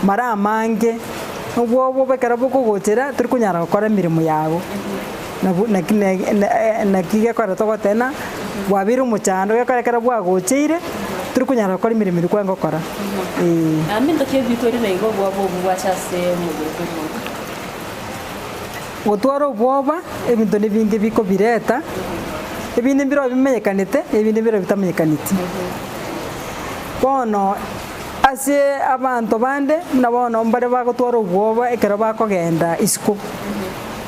mara amange. Obwoba obo ekero bokogochera tori konyara gokora emeremo yago, nabo naki naki gekogera togoteba bwabeire omochando gekogera ekero bwagocheire tori konyara gokora emeremo eria kwarenge gokora eh. Naende ntoki ebitwori na igo obwoba obwo bwacha ase omobere bw'omonto. Gotwara obwoba, ebinto nebinge bikobireta, ebinde mbirobio bimenyekanete, ebinde mbirobio bitamanyekaneti. Bono. Ase abanto bande, buna bono mbare bagotwara obwoba ekero bakogenda isiko.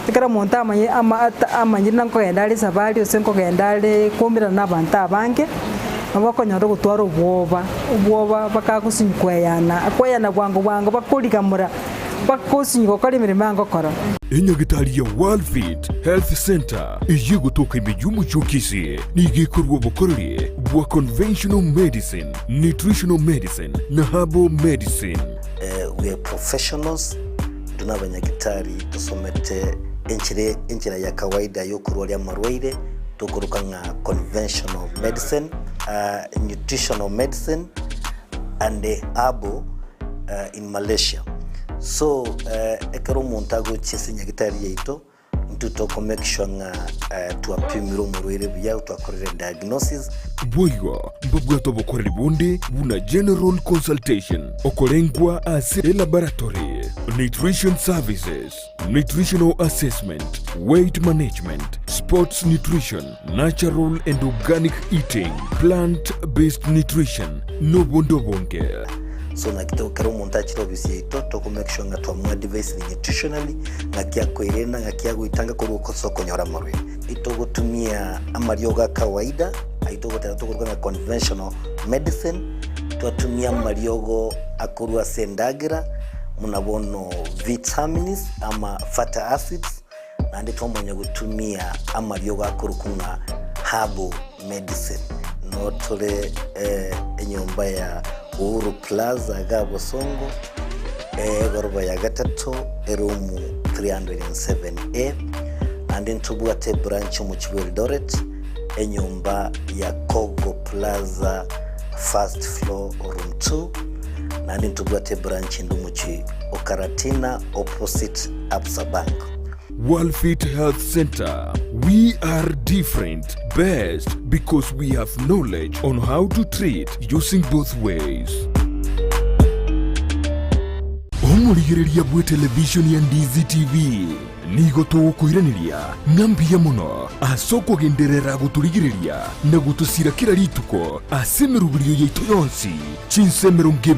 Ekero omonto amanye ama ata amanyire na nkogenda are esabari gose nkogenda are koumerana na abanto abange, nabo okonyora ogotwara obwoba, obwoba bakagosunywa koeyana, akoeyana bwango bwango bakorigamora, bakosunywa gokora emeremo agokora. Enyagitari ya Worldfit Health Centre eyio egotoka ime y'omochie o Kisii nigo ekorua obokoreri bwa conventional medicine, nutritional medicine na herbal medicine. We are professionals, intwe nabanyagitari tosomete. Enchera enchera ya kawaida y'okorwaria amarwaire tokoroka ng'a conventional medicine, nutritional medicine and herbal in Malaysia. So ekero omonto agochia ase enyagitari yaito, intwe toko make sure ng'a twapimire omorwaire buya, twakorire diagnosis. Boigo mbabwate obokoreri bonde buna general consultation, okorengwa ase elaboratory, nutrition services, Nutritional assessment, weight management, sports nutrition, natural and organic eating, plant based nutrition, nobonde obonge. So naki to kera omonto achire ofisi yaito toko make sure ng'a twamoadvisire nutritionally ng'aki akoerenda ng'aki agoitanga korwa ase okonyora amarwaire. Itogotumia amariogo a kawaida ayio togoteba tokoruga ng'a conventional medicine, twatumia amariogo akorwa ase endagera buna bono vitamins ama fatty acids, naende twamanya gotumia amariogo akorokwa ng'a herbal medicine. Noo tore enyomba ya Uhuru Plaza iga Bosongo, egoroba ya gatato, eroom 307A, naende ntobwate ebranch omochie bwa Eldoret, enyomba ya Kogo Plaza first floor room 2, naende ntobwate ebranch ende omochie o Karatina opposite Absa Bank. Worldfit Health Centre, We are different, best because we have knowledge on how to treat using both ways. Omorigereria bw'etelevishoni ya Ndizi TV nigo togokoiraneria ng'a mbuya mono ase okogenderera gotorigereria na gotosira kera rituko ase emeroberio yaito yonsi chinsa 24.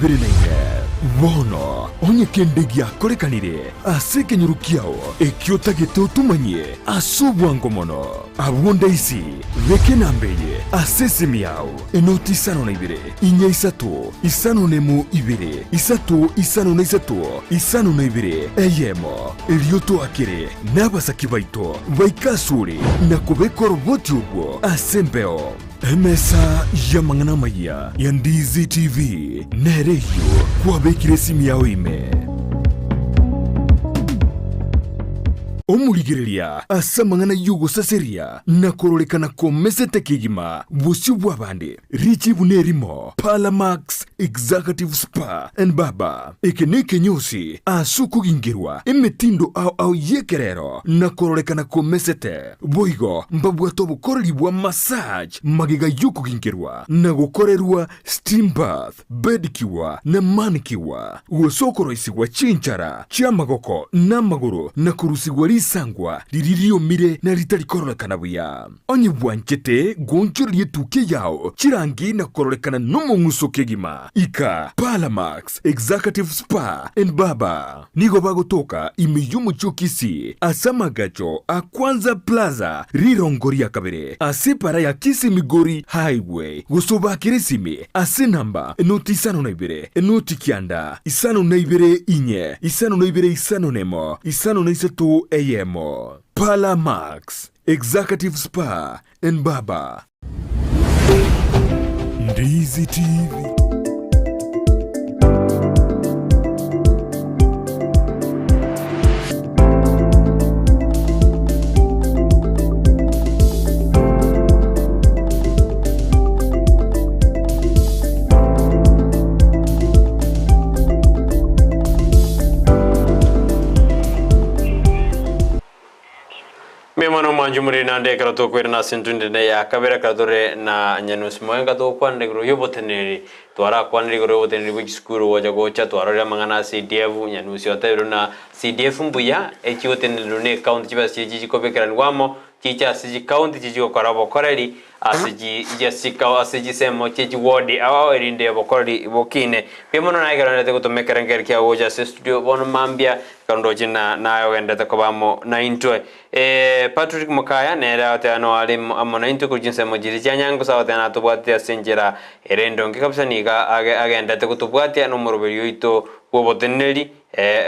Bono onye kende giakorekanire ase ekenyoro kiao ekio otagete otomanyie ase obwango mono, abwo ndaisi beka enamba eye ase esimi yao, enoti isano na ibere, inya isato, isano nemo ibere, isato isano na isato, isano na ibere, eyemo. Erio toakere nabasaki baito baike asore na kobeka oroboti orwo ase embeo. Emesa y'amang'ana amayia ya Ndizi TV nere eyio kwabekire esimi yao ime. Omorigereria ase amang'ana y'ogosaseria na kororekana komesete kegima bosio bw'abande, richibu nerimo, Parlamax Executive Spa and Barber. Eke nekenyosi ase okogingerwa emetindo ao ao y'ekerero na kororekana komesete. Boigo mbabwate obokoreri bwa massage magega y'okogingerwa na gokorerwa steam bath, pedicure na manicure, gose okoroisigwa chinchara chi'amagoko na amagoro na korusigwa risangwa riria riomire na ritari kororekana buya. Onye bwanchete goonchoreria etukia yao chirangi na kororekana nomong'uso kegima, ika Parlamax Executive Spa and Barber. Nigo bagotoka ime y'omochie o Kisii ase amagacho a Kwanza Plaza rirongo ria kabere ase epara ya Kisii Migori Highway gose obakere esimi ase enamba enoti isano na ibere enoti kianda isano na ibere inye isano na ibere isano na emo isano na isato eyemo. Parlour Max Executive Spa and Barber. Ndizi TV. Mbuya mono omwanchi omoriri naende ekero tokoirana ase entundene ya kabere ekero tore na Nyanusi Moenga togokwanera igoro y'oboteneneri. Twarakwanire igoro y'oboteneneri bwe chisukuru gocha gocha twarorire amang'ana a CDF, Nyanusi otebire buna CDF mbuya echigotenenerwa ne ecounty chibesa chiria chichikobekeranigwa amo chiche ase chicounty chichigokora obokoreri ase chi ase chisemo chie chiward ao erinde obokoreri bokine. Mbuya mono naye ekero ogenderete gotoma ekerengerio kiago gocha ase estudio bono mambia ekero ndoche na naye ogenderete koba amo naintwe. Patrick Mokaya nere agoteba noyo are amo naintwe korwa chinsemo chiria chia Nyangusu agoteba natobwatete ase enchera ere endonge kabisa nigo agenderete gotobwatia nomoroberi oito bw'oboteneneri.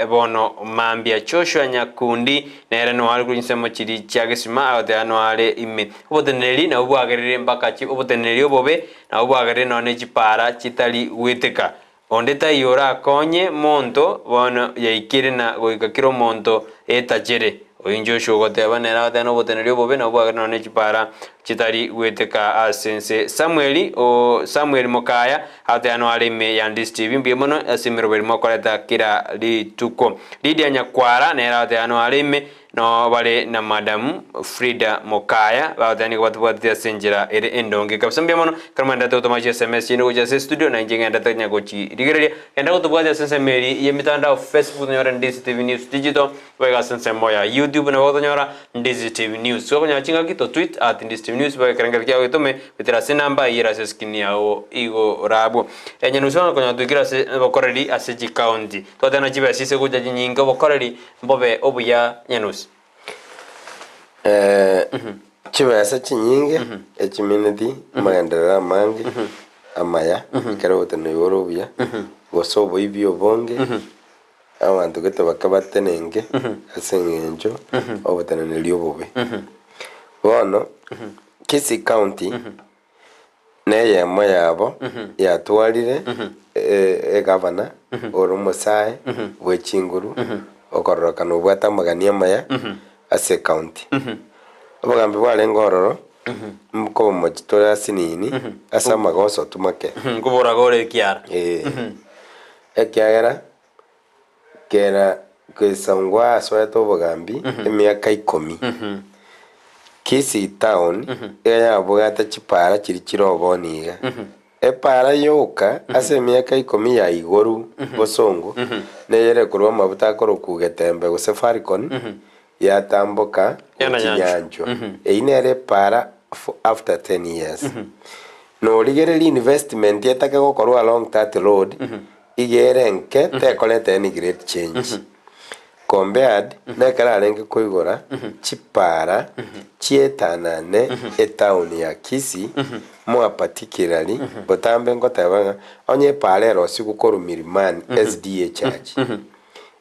Bono mambia Joshua Nyakundi nere noyo are korwa chinsemo chiria chia Gesima agoteba noyo are ime. Oboteneneri nabwo bwagerire mpaka oboteneneri obobe nabwo bwagerire nonya ne chipara chitari goeteka. Onde taiyo orakonye monto bono yaikire na goika kera omonto etachere. Oyio Joshua ogoteba nere agoteba noboteneri obobe nabwo bwagera nonya ne chipara chitari goeteka ase ense. Samueli o Samuel Mokaya agoteba noare ime ya Ndisi TV mbuya mono ase emeroberi mokoreta kera rituko. Lydia Nyakwara nere agoteba noare ime Noo bare na Madam Frida Mokaya, bagoteba nigo batobwatete ase enchera ere endonge kabisa. Mbuya mono ekero mwenderete gotoma chi sms chiaino gochia ase estudio, na inche ng'enderete konya gochirigereria. Genda gotobwatia ase ensemo eria y'emitandao, Facebook tonyore Ndisi TV News Digital, boigo ase ensemo ya YouTube nabo gotonyora Ndisi TV News. Gokonyora chingaki to tweet at Ndisi TV News, boigo ekerengerio kiago getome goetera ase enamba eyio ere ase escreen yao igoro abwo. Enyanusi bono konyora twaikire ase obokoreri ase chikaunti. Twateba chibesa ase gocha chinyinge obokoreri Mbobe obuya nyanusi. Chibesa chinyinge echimineti amagenderero amange amaya ekero ogotenena igoro obuya gose oboibi obonge abanto gete bake batenenke ase eng'encho oboteneneri obobe. Bono Kisii county Neyemo yabo yatwarire egavana ore omosae bwe chinguru, okororokana obwate amagani amaya ase ecounty. Obogambi bwarenge ororo, nkomochie tore asinini ase amagoso tumake. Nkoboraga ore ekiara. Ee. Ekiagera kera Gesangwa asoete obogambi emiaka ikomi, Kisii town iga yabwate chipara chiria chire oboni iga. Epara yoka ase emiaka ikomi ya igoru bosongo neyere korwa amabuta akorokwa Getembe gose Falcon yatamboka Yana gochia Nyanchwa. Nyanchwa. Eyio nere epara after 10 years. Norigereria investment etake gokorwa along that road Iga ere enke tekoreta any great change. Compared nekero arenge koigora chipara chietanane etown ya Kisii more particularly botambe ngoteba ng'a onye epara erosigwe korwa Milimani SDA church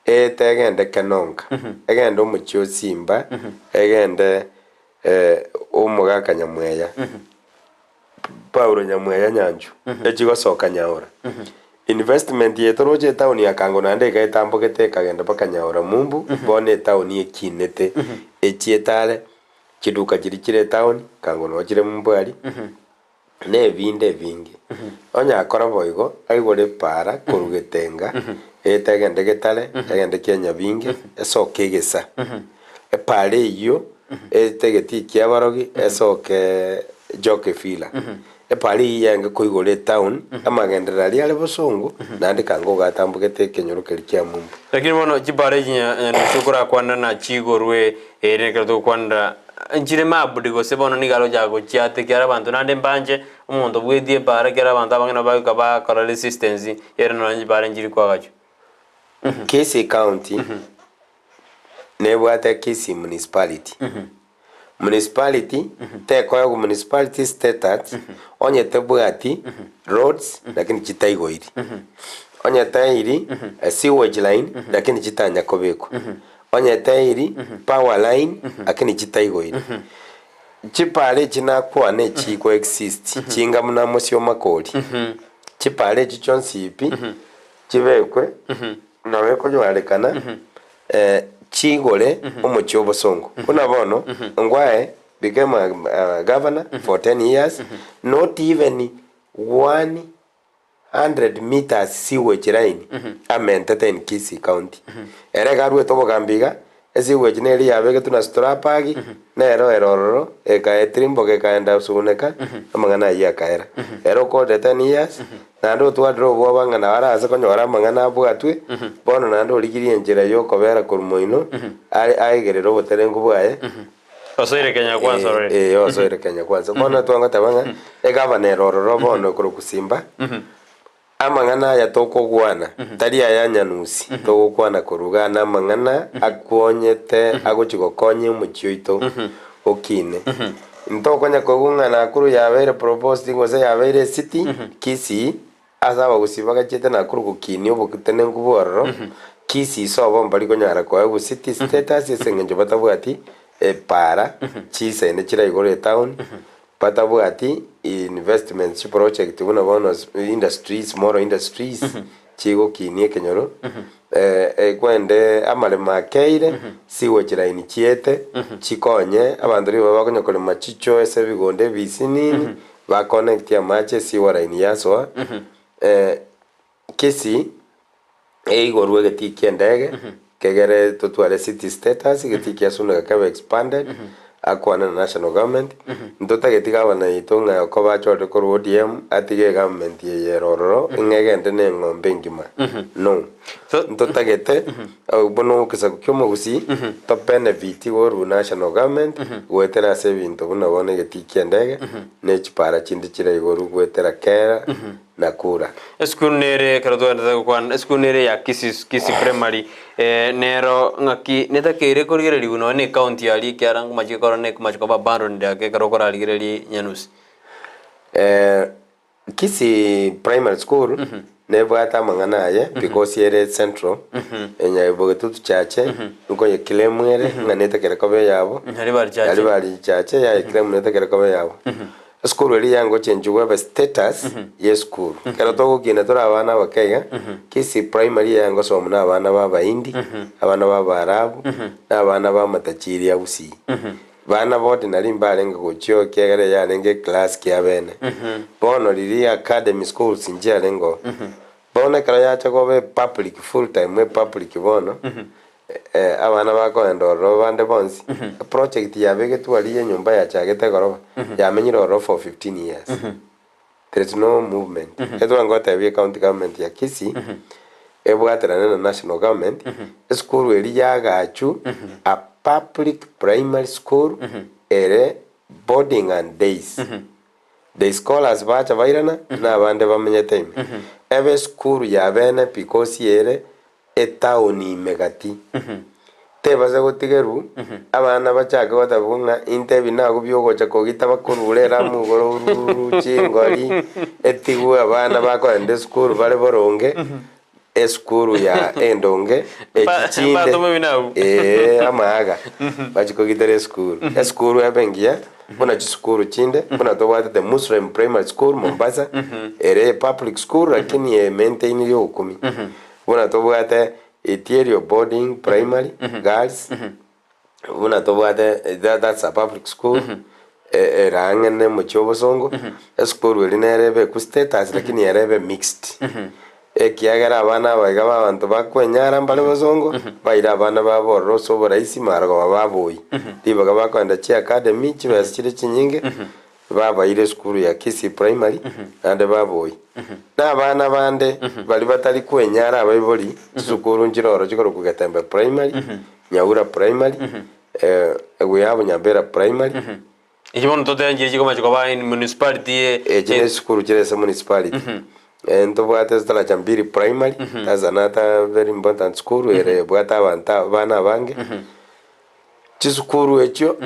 eete egende Kenonga egende omochie o Simba egende omogaka Nyamweya. Paulo Nyamweya Nyanchu, echigosoka Nyaora. Investment yaito roche etown ya Kango naende iga etambogete ekagenda mpaka Nyaora Mumbu, bono etown ekinete, echiete are, chiduka chiria chire etown, Kango noo chire Mumbu aria, na ebinde ebinge. Onye akora boigo, aigore epaara korwa Getenga, ete egende Getare, egende Kianyabinge, esoke Egesa. Epaara eyio ete egetii ki'abarogi esoke Jokefila. Epaara eyio yarenge koigora etown, amagenderero aria are bosongo, naende kanga ogatambogete ekenyoro keria kia Mumbu. Lakini bono chipara echi nyanusi okorakwana na chigorwe ere ekero togokwanera nchire mabudi gose bono nigo aroche gochiata ekiagera abanto naende mbanche omonto bwetie epara ekero abanto abange nabo bagoika bakora resistance ere nonya chipara nchiri koagachwa. Kisii County nebwate Kisii Municipality. Municipality tekoegwa municipality status onye tebwati roads lakini chitaigoiri. Onye teiri sewage line lakini chitanya kobekwa. Onye teiri power line lakini chitaigoiri. Chipara echi nakwana echi ko exist chinga buna mosio makori. Chipara echi chionsi pi chibekwe nabo ekonyarekana chigore omochie obosongo. Buna bono Ongwae became a governor for 10 years not even 100 meters sewage line amentete in Kisii county. Ere iga aruete obogambi iga Esiguechi neria yabegetwe na Strapagi, nero ere ororo, ekaetirimboka ekaenda Suneka, amang'ana ayio akaera. Ere okorire 10 years, naende otwarire obwoba ng'a nabo arase konyora amang'ana abwatwe, bono naende origirie enchera y'okobera korwa moino, are aegerere oboterenku bwaye, Osoire Kenya kwanza already. Eh, osoire Kenya kwanza. Bono twangoteba ng'a egavana ere ororo bono ekorokwa Simba, Amang'ana aya tokogwana tari aya nyanusi togokwana korwa igaa namang'ana akwonyete agochia gokonya omochie oito okine. Ntokonya koigwa ng'a Nakuru yabeire proposed gose yabeire ecity Kisii ase abagusii bagachiete Nakuru gokinia obotenenku bwa ororo Kisii sobo mbari konyara koegwa city status ase eng'encho batabwati epaara chisende chire igoro etown. Batabwati investments chiproject buna bono industries, small industries chigokinia ekenyoro. Ekwende amaremo akeire, sewage line chiete, chikonye abanto rirorio bakonya korema chichoo ase ebigondo ebisinini, ba connect amache esewer line yasoa, Kisii eigorwe egetii kia endege, kegere totware city status, egetii kia Suneka kebe expanded, akwane na national government, ntotageti gavana yaito ng'a okoba achorire korwa ODM atige egovernment eye ere ororo ng'a egende na eng'ombe engima, no. Ntotagete buna egesaku kia omogusii to benefit korwa national government goetera ase ebinto buna bono egetii kia endege na echipara chinde chire igoro goetera kera na kura. Esukuru nere ekero twaendete gokwana, esukuru nere ya Kisii Kisii Primary nero ng'aki netakeire korigererigwa nonya na ecounty aria ekiagera nkomachia korora na ekomachia koba abandoned ake ekero okorarigereria Nyanusi. Kisii Primary School nebwate amang'ana aye because ere central, Bogetutu Chache nkoye claim ere ng'a netakere koba eyabo, Nyaribari Chache. Nyaribari Chache yaye claim netakere koba eyabo. Esukuru eria yangochenchigwa ebe status yesukuru. Ekero togokina tore abana abake iga, Kisii Primary eyangosomwa na abana ba abahindi, abana ba abaarabu, na abana ba amatachiri a Gusii. Bana ba ordinary mbarenge gochia ekiagera eyarenge eclass kiabene. Bono riria academy schools nchiarenge oo. Bono ekero yacha koba epublic full time epublic bono, abana bakoenda ororo bande bonsi, eproject yabegetwe aria ya enyomba yachagete egoroba, yamenyire ororo for 15 years. There is no movement. Ekero ngotebia ecounty government ya Kisii, ebwaterane na national government, esukuru eria yagachwe a public primary school ere boarding and days. Day scholars bacha bairana, na abande bamenyete ime. Ebe esukuru ya bene because ere etaoni ime gati. Tebasa gotigerwa, abana bachake gotabigwa ng'a inte ebi nago biogocha kogita bakorure eramu igoro urururu chingori, etigwe abana bakoenda esukuru bare boronge, esukuru ya endonge, echi chinde Mbatome ebi nabwo. eeh amaaga, bachie kogitera esukuru. Esukuru ebe engiya, buna chisukuru chinde, buna tobwate the Muslim Primary School Mombasa, ere public school lakini emaintainiri obokumia. Buna tobwate Itielio Boarding Primary Girls, buna tobwate that's a public school, ere ang'e na omochie o Bosongo, esukuru eria nere ebekwe status lakini ere ebe mixed. Ekiagera abana aba iga ba abanto bakwenyara mbare bosongo, baire abana babo ororo ase oboraisi marogoba baboi. Ribaga bakoenda chiacademy, chibesa chire chinyinge, babaire esukuru ya Kisii Primary, naende baboi. Na abana bande baria batari kwenyara abaibori, chisukuru nchire ororo chikorokwa Getembe Primary, Nyaura Primary, Eguyabu Nyambera Primary. Echi bono totenchiri chikomachi koba in municipality ye Echi ne chisukuru chire ase municipality. Ntobwate Taraja Mbili Primary, that's another very important school ere ebwate abanto abana abange. Chisukuru echio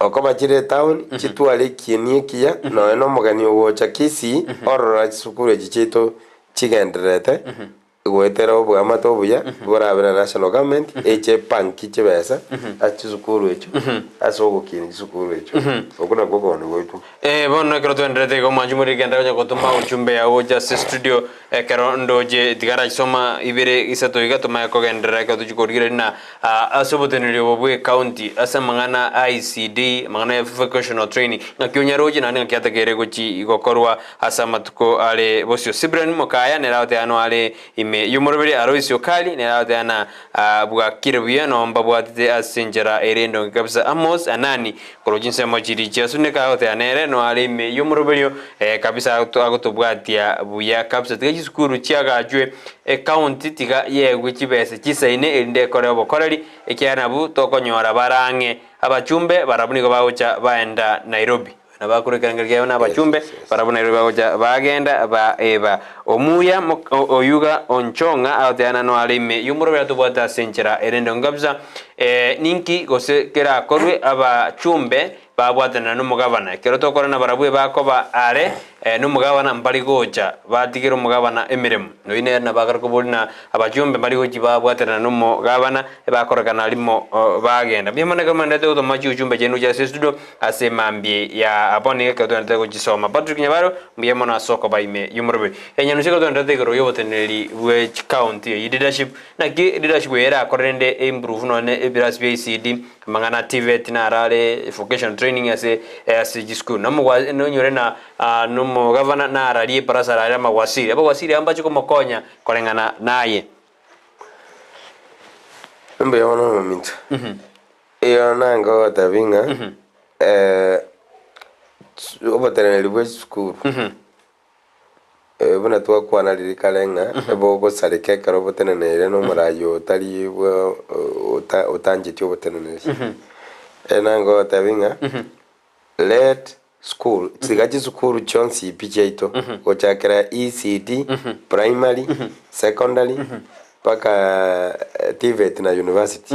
okoba chire etown chitware ekieni ekiya nonya na omogeni ogocha Kisii orora chisukuru echi chiaito chigendererete goetera oboamate obuya borabe na national government eche epangi chibesa ase chisukuru echio ase ogokinia chisukuru echio. Okwo nakwo okogania gwaito. Eh, bono ekero twenderete iga omwanchi more genda onya gotoma ujumbe yao gocha ase studio ekero ndoche tigarachisoma ibere isato iga tomanye kogenderera ekero tochia korigereria na ase oboteneneri obo bwe county ase amang'ana a ICD amang'ana ya vocational training ng'aki onyaroche naende ng'aki atakeire gochi gokorwa ase amatuko are bosio. Cyprian Mokaya nere agoteana no are ime y'omoroberi Alois Okari nere agoteana bwakire buya noo mbabwatete ase enchera ere endonge kabisa. Amos Anani korwa chinsemo chiria chia Suneka agoteba nere no are ime y'omoroberio kabisa agotobwatia buya kabisa. Tiga chisukuru chiagachwe ecounty tiga yegwe chibesa chisaine erinde ekore obokoreri ekiagera nabwo tokonyora bare ang'e. Abachumbe barabwo nigo bagocha baenda Nairobi. Nabakure ekerengerio kiabo na abachumbe, barabwo Nairobi bagocha bagenda baeba. Omuya oyuga onchong'a agoteana noare ime y'omoroberi atobwate ase enchera ere endonge kabisa. Ninki gose kerakorwe abachumbe babwatanera nomogabana? Ekero tokora nabarabwo ebakoba are. Na omogabana mbare gocha batigere omogabana emeremo. Nonya nere nabo akare koboria na abachumbe mbare gochia babwaterana nomogabana, ebakorekana rimo bagenda. Mbuya mono ekero mwenderete gotoma chiuchumbe chiaino gochia ase estudio ase mambia ya bono iga ekero twenderete gochisoma. Patrick Nyabaro, mbuya mono ase okoba ime y'omoroberi. Enyanusio ekero twenderete igoro y'oboteneneri bwe chicounty eyio leadership, naki leadership eye erakore rende eimprove nonye ebirasi bia ECD, Amang'ana a TVET naro are vocational training ase ase chisukuru. Namogwa nonyore na nomogavana nararie ebarasa arare amagwasiri. Abagwasiri aba mbache komokonya koreng'ana naye. Mbuya mono omominto. Igo nange ogotebi ng'a oboteneneri bwa esukuru. Buna twakwana riria kare ng'a ebogosareka ekero oboteneneire nomoraia otari bwa ota otancheti oboteneneri. Ere nange ogotebi ng'a let school tiga chisukuru chionsi pi chiaito gochakera ECD, primary, secondary, mpaka TVET na university.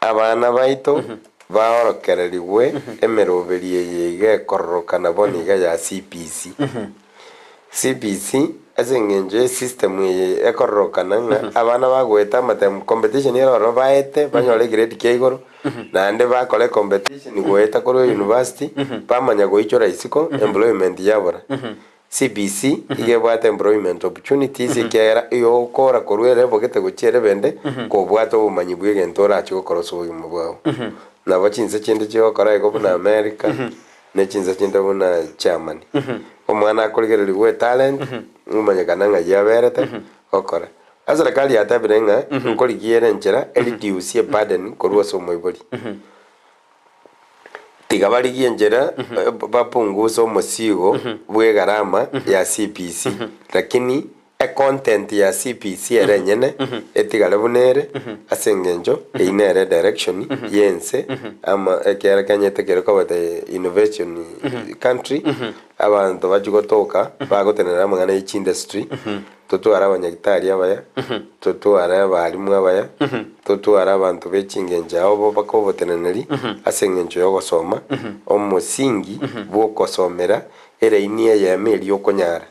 Abana baito baorokererigwe emeroberi eye iga ekororokana bono iga ya CBC. CBC ase eng'encho y'esystem eye ekororokana ng'a abana bagoeta amatemu competition ere ororo baete banyore egrade kia igoro naende bakore competition goeta korwa university bamanya goichora isiko employment yabora. CBC iga ebwate employment opportunities ekiagera oyokora korwa ere ebogete gochia ere bende kobwate obomanyi bw'egento orache gokora ase obogima bwao. Nabo chinse chinde chigokora igo buna America ne chinse chinde buna Germany. Omwana akorigererigwa etalent omanyekana ng'ai aberete gokora. Eserekari yatebire ng'a nkorigia ere enchera ereduce eburden korwa ase omoibori. Tiga barigie enchera bapunguse omosigo bw'egarama ya CBC, lakini econtent ya CBC ere enyene etigare buna ere ase engencho eyio nere edirection y'ense ama ekiagera Kenya etakire koba the innovation country, abanto bachia gotoka bagotenenera amang'ana ye chiindustry. Totware abanyagitari abaya, totware abalimu abaya, totware abanto be chingencho abo bakoboteneneri ase engencho y'ogosoma, omosingi bw'okosomera eraini eyemo eria okonyara.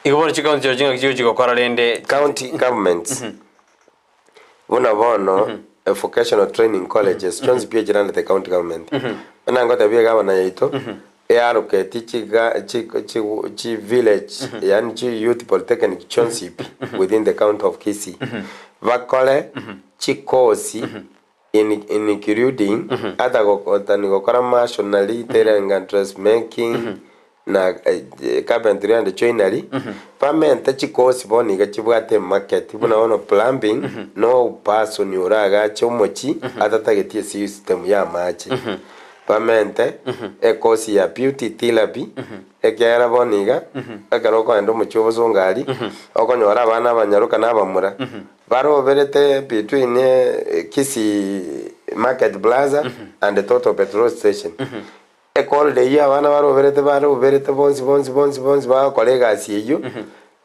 Igo bono chikaunti chiao chingaki chigochi gokora rende. County governments Buna bono vocational training colleges chionsi pi echirandete county government. Buna ngotebia egavana yaito earoketie chiga chi chi chi village yaani chi youth polytechnic chionsi pi within the county of Kisii. Bakore chikosi in including ata gokotani gokora masonry, tailoring and dressmaking na carpentry and joinery, bamente chikosi bono iga chibwate emarket buna bono plumbing no person oragache omochie atatageti esystem ya amache. Bamente ekosi ya beauty therapy ekiagera bono iga ekero okoenda omochie obosongo aria okonyora abana abanyaroka na abamura baroberete between Kisii market plaza and Total petrol station. Ekorire eyio abana baroberete baroberete bonsi bonsi bonsi bonsi bagokora egasi eyio,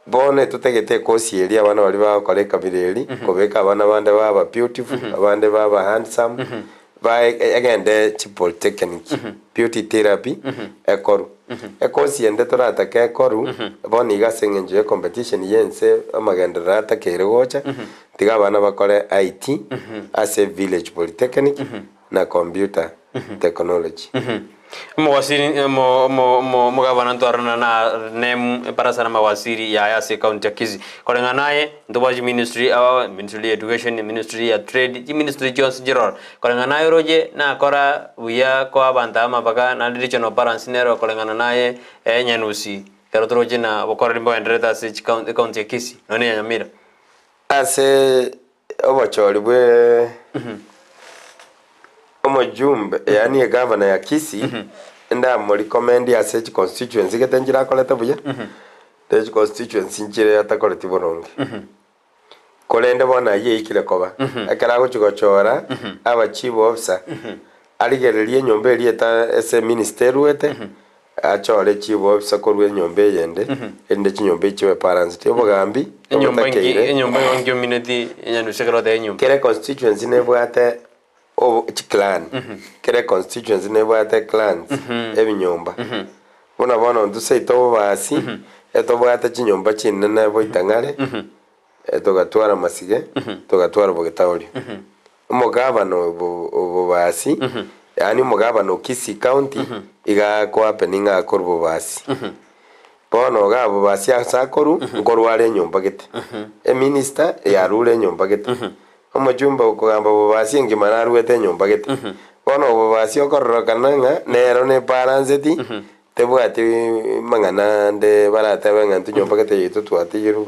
bono etotagete ekosi eria abana baria bagokora ekabira eri, kobeka abana bande baba beautiful, abande baba handsome, ba egende chipolytechnic, beauty therapy ekorwe. Ekosi ende toratake ekorwe, bono iga ase eng'encho ya ecompetition ya ense amagenderero atakeire gocha, tiga abana bakore IT ase village polytechnic na computer technology. Omowasiri omo omo omo omogavana ntwarana na nemu ebarasa na amawasiri yaye ase ecounty ya Kisii. Koreng'ana naye ntobwate chiministry aba ministry ya education, ministry ya trade, chiministry chionsi nchiroro. Koreng'ana naye oroche nakora buya koa abanto aba amabaga naende regional balance nero koreng'ana naye enyanusi ekero toroche na obokoreri mbogendererete ase chikaunti ecounty ya Kisii nonya na ya Nyamira. Ase Obochori bwe omojumbe yaani egavana ya Kisii ndamorikomendi ase chiconstituency gete nchirakorete buya ne chiconstituency nchire atakoreti boronge. Korende bono ayio eikire koba ekero agochi gochora aba chief officer arigererie enyomba eria eta ase eminister eruete Achore chief officer korwa enyomba eyende, erinde chinyomba echi chibe balanced. Obogambi Enyomba enki obotakeire. enyomba igo nkiomineti enyandusi ekero oteba enyomba. Kera econstituency nebwate obo chiclan, kera econstituency nebwate clans, ebinyomba. Buna bono intwe seito obobasi, etobwate chinyomba chinene boitang'are, togatwara masige, togatwara bogetaorio. Omogabana obo obobasi, yaani omogabana o Kisii County, iga akohappen ng'a akorwa bobasi. Bono iga bobasi ase akorwa, nkorwa are enyomba gete. Eminister yarure enyomba gete. Omochumba okogamba bobasi engima naruete enyomba gete. Bono obobasi okororokana ng'a nero nebalanceti, tebwati mang'ana ande baratebe ng'a intwe nyomba gete yaito twatigirwe,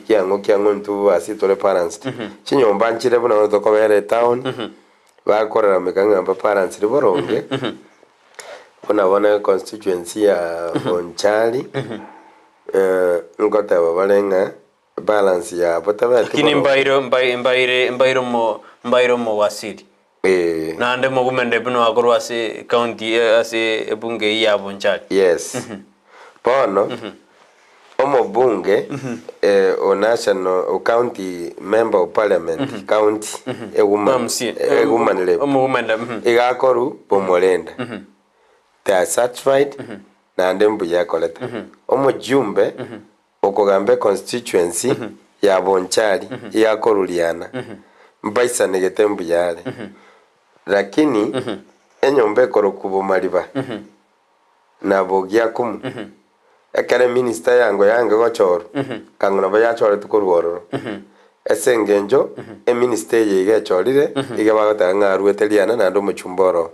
kiang'o kiang'o intwe bobasi tore balanced. Chinyomba nchire buna bono tokobera etown, bakorarameka ng'a mbabalanciri boronge, buna bono econstituency ya Bonchari, nkoteba bare ng'a Balance yabo tabeti Lakini boronge. mbaire mbai- mbaire mbaire omo mbaire omowasiri. Eh. Naende mogumende buna akorwa ase county eh, ase ebunge eyio ya Bonchari. Yes. Bono, omobunge eh, o national o county member of parliament county ewoman MCA. ewoman rep Omogumende mhm. iga akorwa bomorenda. They are satisfied naende mbuya akorete. Omojumbe Okogamba econstituency ya Bonchari iga koruriana mbaisanegete mbuya are. Lakini enyomba ekorokwa Bomariba na Bogiakumu ekero eminister yango yange gochorwa kang'u nabo yachoretwe korwa ororo. Ase engencho eminister eye iga echorire iga bagoteba ng'a aruete riana naende omochumba oroo.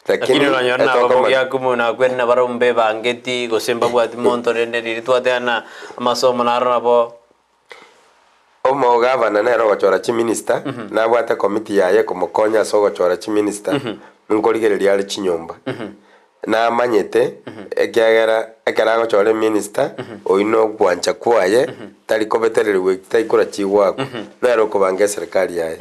Lakini oranyore nababogia kumu nakwene nabarabwo mbebangeti gose mbabwati monto rende riria twateana amasomo naro nabo. Omogavana nere ogochora chiminista, nabwate ekomiti yaye ekomokonya ase ogochora chiminista, nkorigereria are chinyomba. Namanyete, ekiagera ekero agochora eminista, oyio nogwancha kwaye, tari kobetererigwa eki tari kora chigwakwa, nere okobanga eserekari yaye.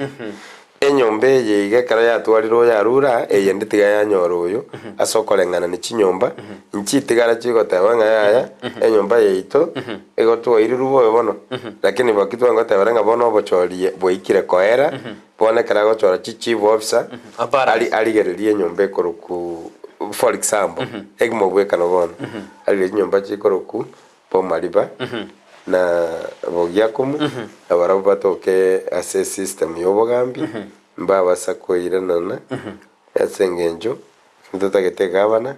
Enyomba eye iga ekero yatwarire oyarure aa, eyende tiga yanyora oyo, ase okoreng'ana ne chinyomba, nchitigara chigoteba ng'a yaya, enyomba yaito igo twairirwe bobe bono, lakini baki twangotebera ng'a bono obochorie bwaikire koera, bono ekero agochora chi chief officer, Apparance. ari arigererie enyomba ekorokwa for example, ekimobwekano bono, arigererie chinyomba chikorokwa Bomariba, na Bogiakumu, na barabwo batoke ase esystem y'obogambi, mbabasa koiranana ase engencho ntotagete egavana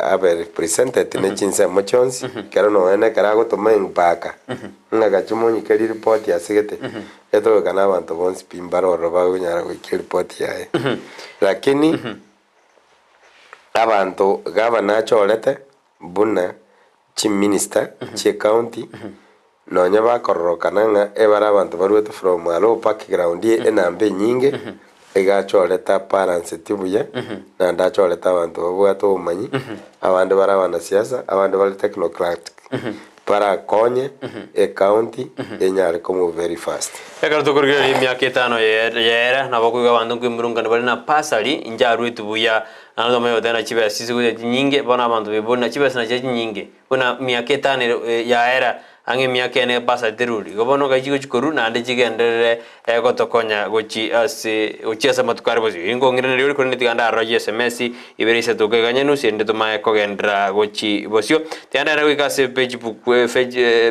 abe represented ne chinsemo chionsi, ekero nonya na ekero agotoma embaka, ng'a gachi monyike riripoti ase gete, etogoka na abanto bonsi pi mbare ororo bagonyara goika eripoti yaye. Lakini, abanto gavana achorete buna chiminista chi'ecounty, nonya bakororokana ng'a ebare abanto baruete from a low background enamba enyinge, iga achorete abalanceti buya, naende achorete abanto babwate obomanyi, abande bare abanasiasa, abande bare technocratic, barakonye ecounty enyare komove very fast. Ekero tokorigereria emiaka etano yaera, nabo okoigwa abanto nkoimurungana bare na pasari, inche aruetwe buya, Naende tomanye goteba ng'a chibesa chise chinyinge, bono abanto baibori na chibesa nachio chinyinge, buna miaka etano ere yaera, ang'e emiaka ene ebasari teruri. Igo bono ngai chigochi korwa naende chigenderere gotokonya gochi ase gochia ase amatuko are bosio. Ninkong'iraneria ore korende tiga ndarore chiSMS ibere isato iga iga nyenusu erinde tomanye kogenderera gochi bosio. Tiga ndagende goika ase pagebook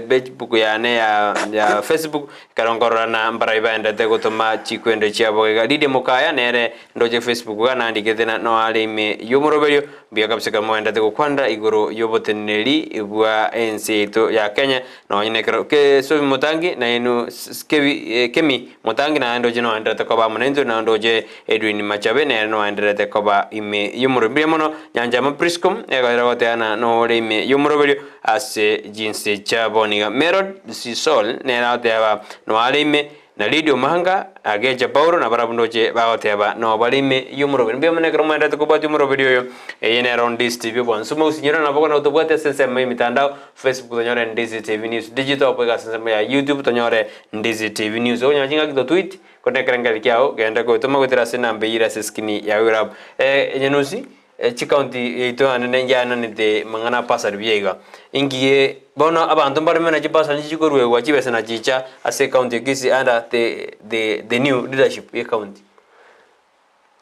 pagebook yane ya ya Facebook, ekero nkorora na mbarai baendete gotoma chikwendo chiabo iga. Lydia Mokaya nere Ndoche Facebook iga nandikete na noare ime y'omoroberio, mbuya kabisa ekero moendete gokwanera igoro y'oboteneneri bwa ense yaito ya Kenya, nonye nekero Kesobi Mutangi nainwe Kebi Kemi Mutangi naye ndoche noenderete koba amo naintwe, na ndoche Edwin Machabe nere noenderete koba ime y'omoroberio. Mbuya mono Nyanchama Priscom egoera goteana nore ime y'omoroberio ase chinse chia bono iga. Merod Sisol nere agoteba noare ime Na Lidia omanga agecha Paulo, na barabwo ndoche bagoteba, Noo bare ime y'omoroberi. Mbuya mono ekero mwenderete kobwatia omoroberi oyo. Eye nero Ndizi TV obwansu mogusinyora nabo bono tobwate ase ensemo y'emitandao, Facebook tonyore Ndizi TV News Digital, boigo ase ensemo ya YouTube tonyore Ndizi TV News. Okonyora chingaki to tweet, korende ekerengererio kiao genda goetoma goetera ase enamba eyio ere ase eskrini yao igoro abwo. Enyenusi. Chikaunti yaito naende ngiananete mang'ana a pasari buya iga. Inki bono abanto mbareme na chipasari nchi chikoruegwa chibesa na chicha ase ecounty ya Kisii under the the the new leadership ye county.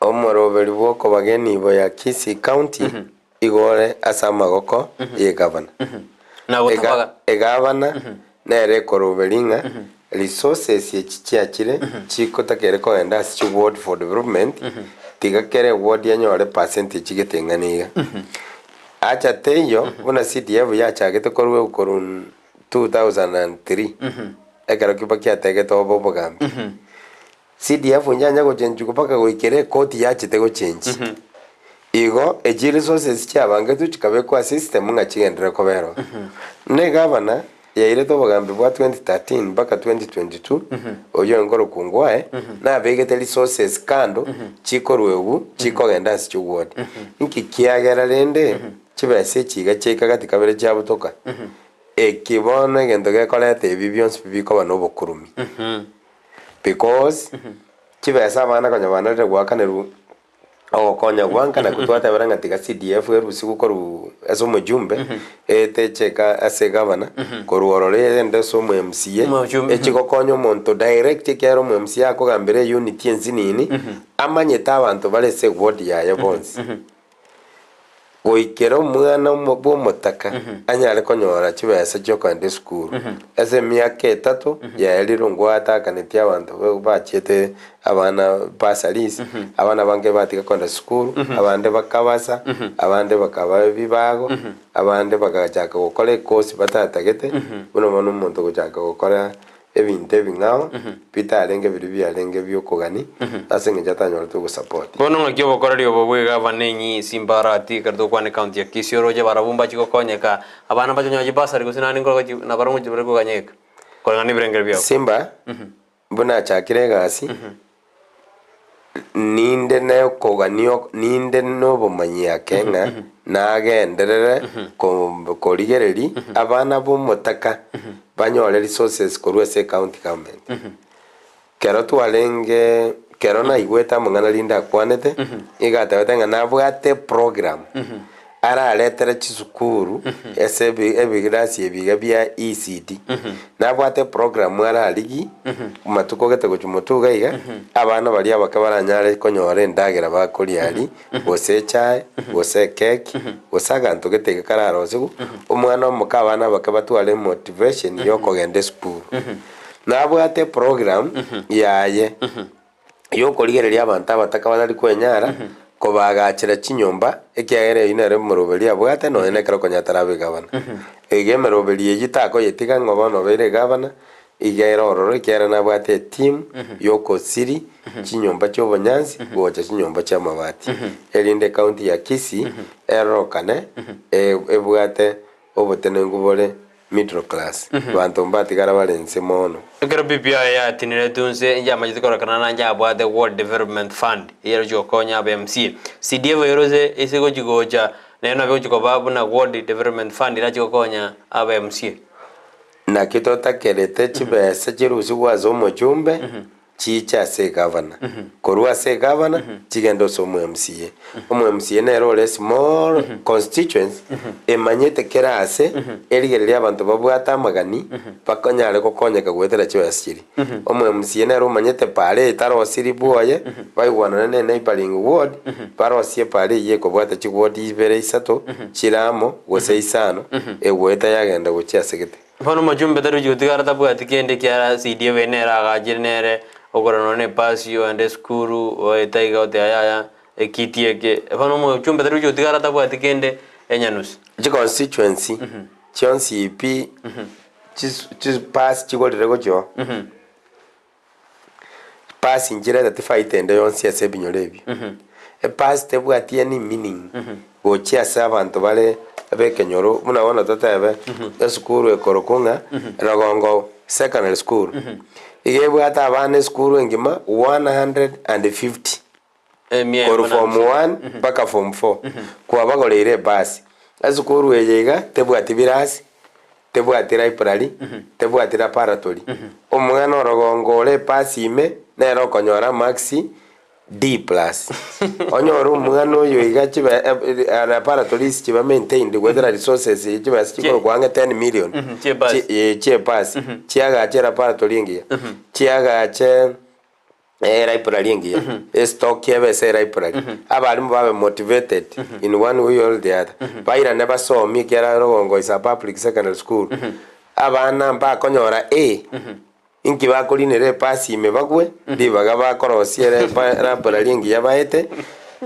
Omoroberi bw'okobageni ibo ya Kisii County. Igo ore ase amagoko y'egavana. Na gotabaga. Egavana nere ekoroberia ng'a resources echi chiachire chikotakere kogenda ase chi ward for development, tiga kera eward enyore percentage gete eng'ana iga. Acha teiyo buna CDF yachagete korwa korwa 2003 ekero Kibaki ategete obe obogambi. CDF inchanya gochenchigwa mpaka goikera ekoti yachete gochenchi. Igo echi resources chiabangetwe chikabekwa ase system ng'a chigenderere kobera oo. Buna egavana yairete obogambi bwa 2013 mpaka 2022, oyio oyo nkorokwa Ngwae, nabegete resources kando chikorwegwa chikogenda ase chiward. Inki kiagera rende chibesa echi iga chiaika gati kabere chiabutoka? Eki bono egento gekoreta ebi bionsi pi bikoba na obokurumi. Because chibesa abana konya banarire goakanerwa ogokonya gwanka nakwo twatebera ng'a tiga CDF erusigwe korwa ase omojumbe eete echeka ase egavana korwa ororo egende ase omo MCA Omojumbe, echi gokonya omonto direct ekiagera omo MCA akogambera eunit ensinini amanyete abanto bare ase eward yaye bonsi. Goikera omwana omo bw'omotaka anyare konyora chibesa chi'okoenda esukuru. Ase emiaka etato yaerire ngwatakanetie abanto ba- bachiete abana bursaries, abana bange batiga koenda sukuru, abande bakabasa, abande bakaba ebibago, abande bagachaka gokora ekosi batatagete, buna bono omonto ogochaka gokora ebinto ebing'ao bitarenge biria biarenge bi'okogani, ase engencho atanyorete ogosapoti. Bono ng'aki obokoreri obo bw'egavana enyi Simba Arati ekero tokwana ecounty ya Kisii oroche barabwo mbachi gokonyeka abana mbache konyora chibasari gose naende nkoro gochi nabarabwo ngochi bare koganyeka koreng'ana nebirengero biabo. Simba buna achakire egasi, ninde nokogania ninde nobomanyi ake ng'a nagenderere ko- korigereria abana b'omotaka banyore resources korwa ase ecounty government. Kero twarenge kero naigwete amang'ana rinde akwanete, nigo atebete ng'a nabwate eprogram araretere chisukuru ase ebi ebirasi ebi iga bia ECD. Nabwate eprogram ararigie amatuko gete gochia motwe iga iga, abana baria abake baranyare konyora endagera bakoria aria, gose echae, gose ekeki, gose aganto gete iga kararosiwu, omwana omoke abana abake batware emotivation ya okogenda esukuru. Nabwate eprogram yaye yokorigereria abanto abataka batari kwenyara, kobaagachera chinyomba, ekiagera eyio nere omoroberi abwate nonya na ekero konya atarabe egavana. Iga emeroberi eyio takoyetiga ng'a bono obeire egavana, iga ere ororo ekiagera nabwate etimu yokosiri chinyomba chia obonyansi gocha chinyomba chia amabati, erinde ecounty ya Kisii erorokane ebwate obotenenku bore Middle class, banto mbatigara bare inse mono. Ekero BBI yatiniretwe inse injamachete kororekana na njabwate Ward Development Fund eyerochia gokonya aba MCA. CDF erose ase gochi gocha nero nabo egochi koba buna Ward Development Fund erache gokonya aba MCA. Naki totakerete chibesa chirusigwe ase omochumbe chiche ase egavana, korwa ase egavana chigende ase omo MCA. Omo MCA nere ore small constituency emanyete kera ase erigereria abanto babwate amagani bakonyare gokonyeka goetera chibesa chiria. Omo MCA nere omanyete paara etarosiri bwoye baigwanane ne neighboring ward barosie epaara eyio ekobwata chiward ibere isato chire amo gose isano egoeta yagenda gochia ase gete. Bono omochumbe tari gochia gotigara tabwati kende ekiagera ase eye nere agachire nere ogora nonya na epasi ogende esukuru oete iga ote yaya ekiti eke bono omochumbe tari gochia gotigara tabwati kende enyanusi. Chiconstituency chionsi pi chis chipasi chigorire gochia oo. Pasi nchireteti faida ende yonsi ase ebinyoro ebio. Epasi tebwati any meaning gochia ase abanto bare b'ekenyoro buna bono totebe esukuru ekorokwa ng'a Rogongo Secondary School, iga ebwate abana esukuru engima 150 Emia korwa emo na form hamsini. one mpaka form four, kwabagoreire ebasi. Esukuru eye iga tebwati birasi, tebwati library, tebwati laboratory. Omwana orogongo ore epasi ime, nere okonyora amarks D plus. Onyore omwana oyo iga chibe laboratories chiba maintained goetera resources chibesa chikorokwa ang'e 10 million, Chi'epasi. chi- eh, chi'epasi, chiagache laboratory engiya, chiagache. Elibrary engiya, estock ebe ase elibrary, abalimu babe motivated in one way or the other, bairane basomie ekiagera Rogongo is a public secondary school, abana mbakonyora A, inki bakorinera epasi ime bagwe, ribaga bakorosia ere library engiya baete,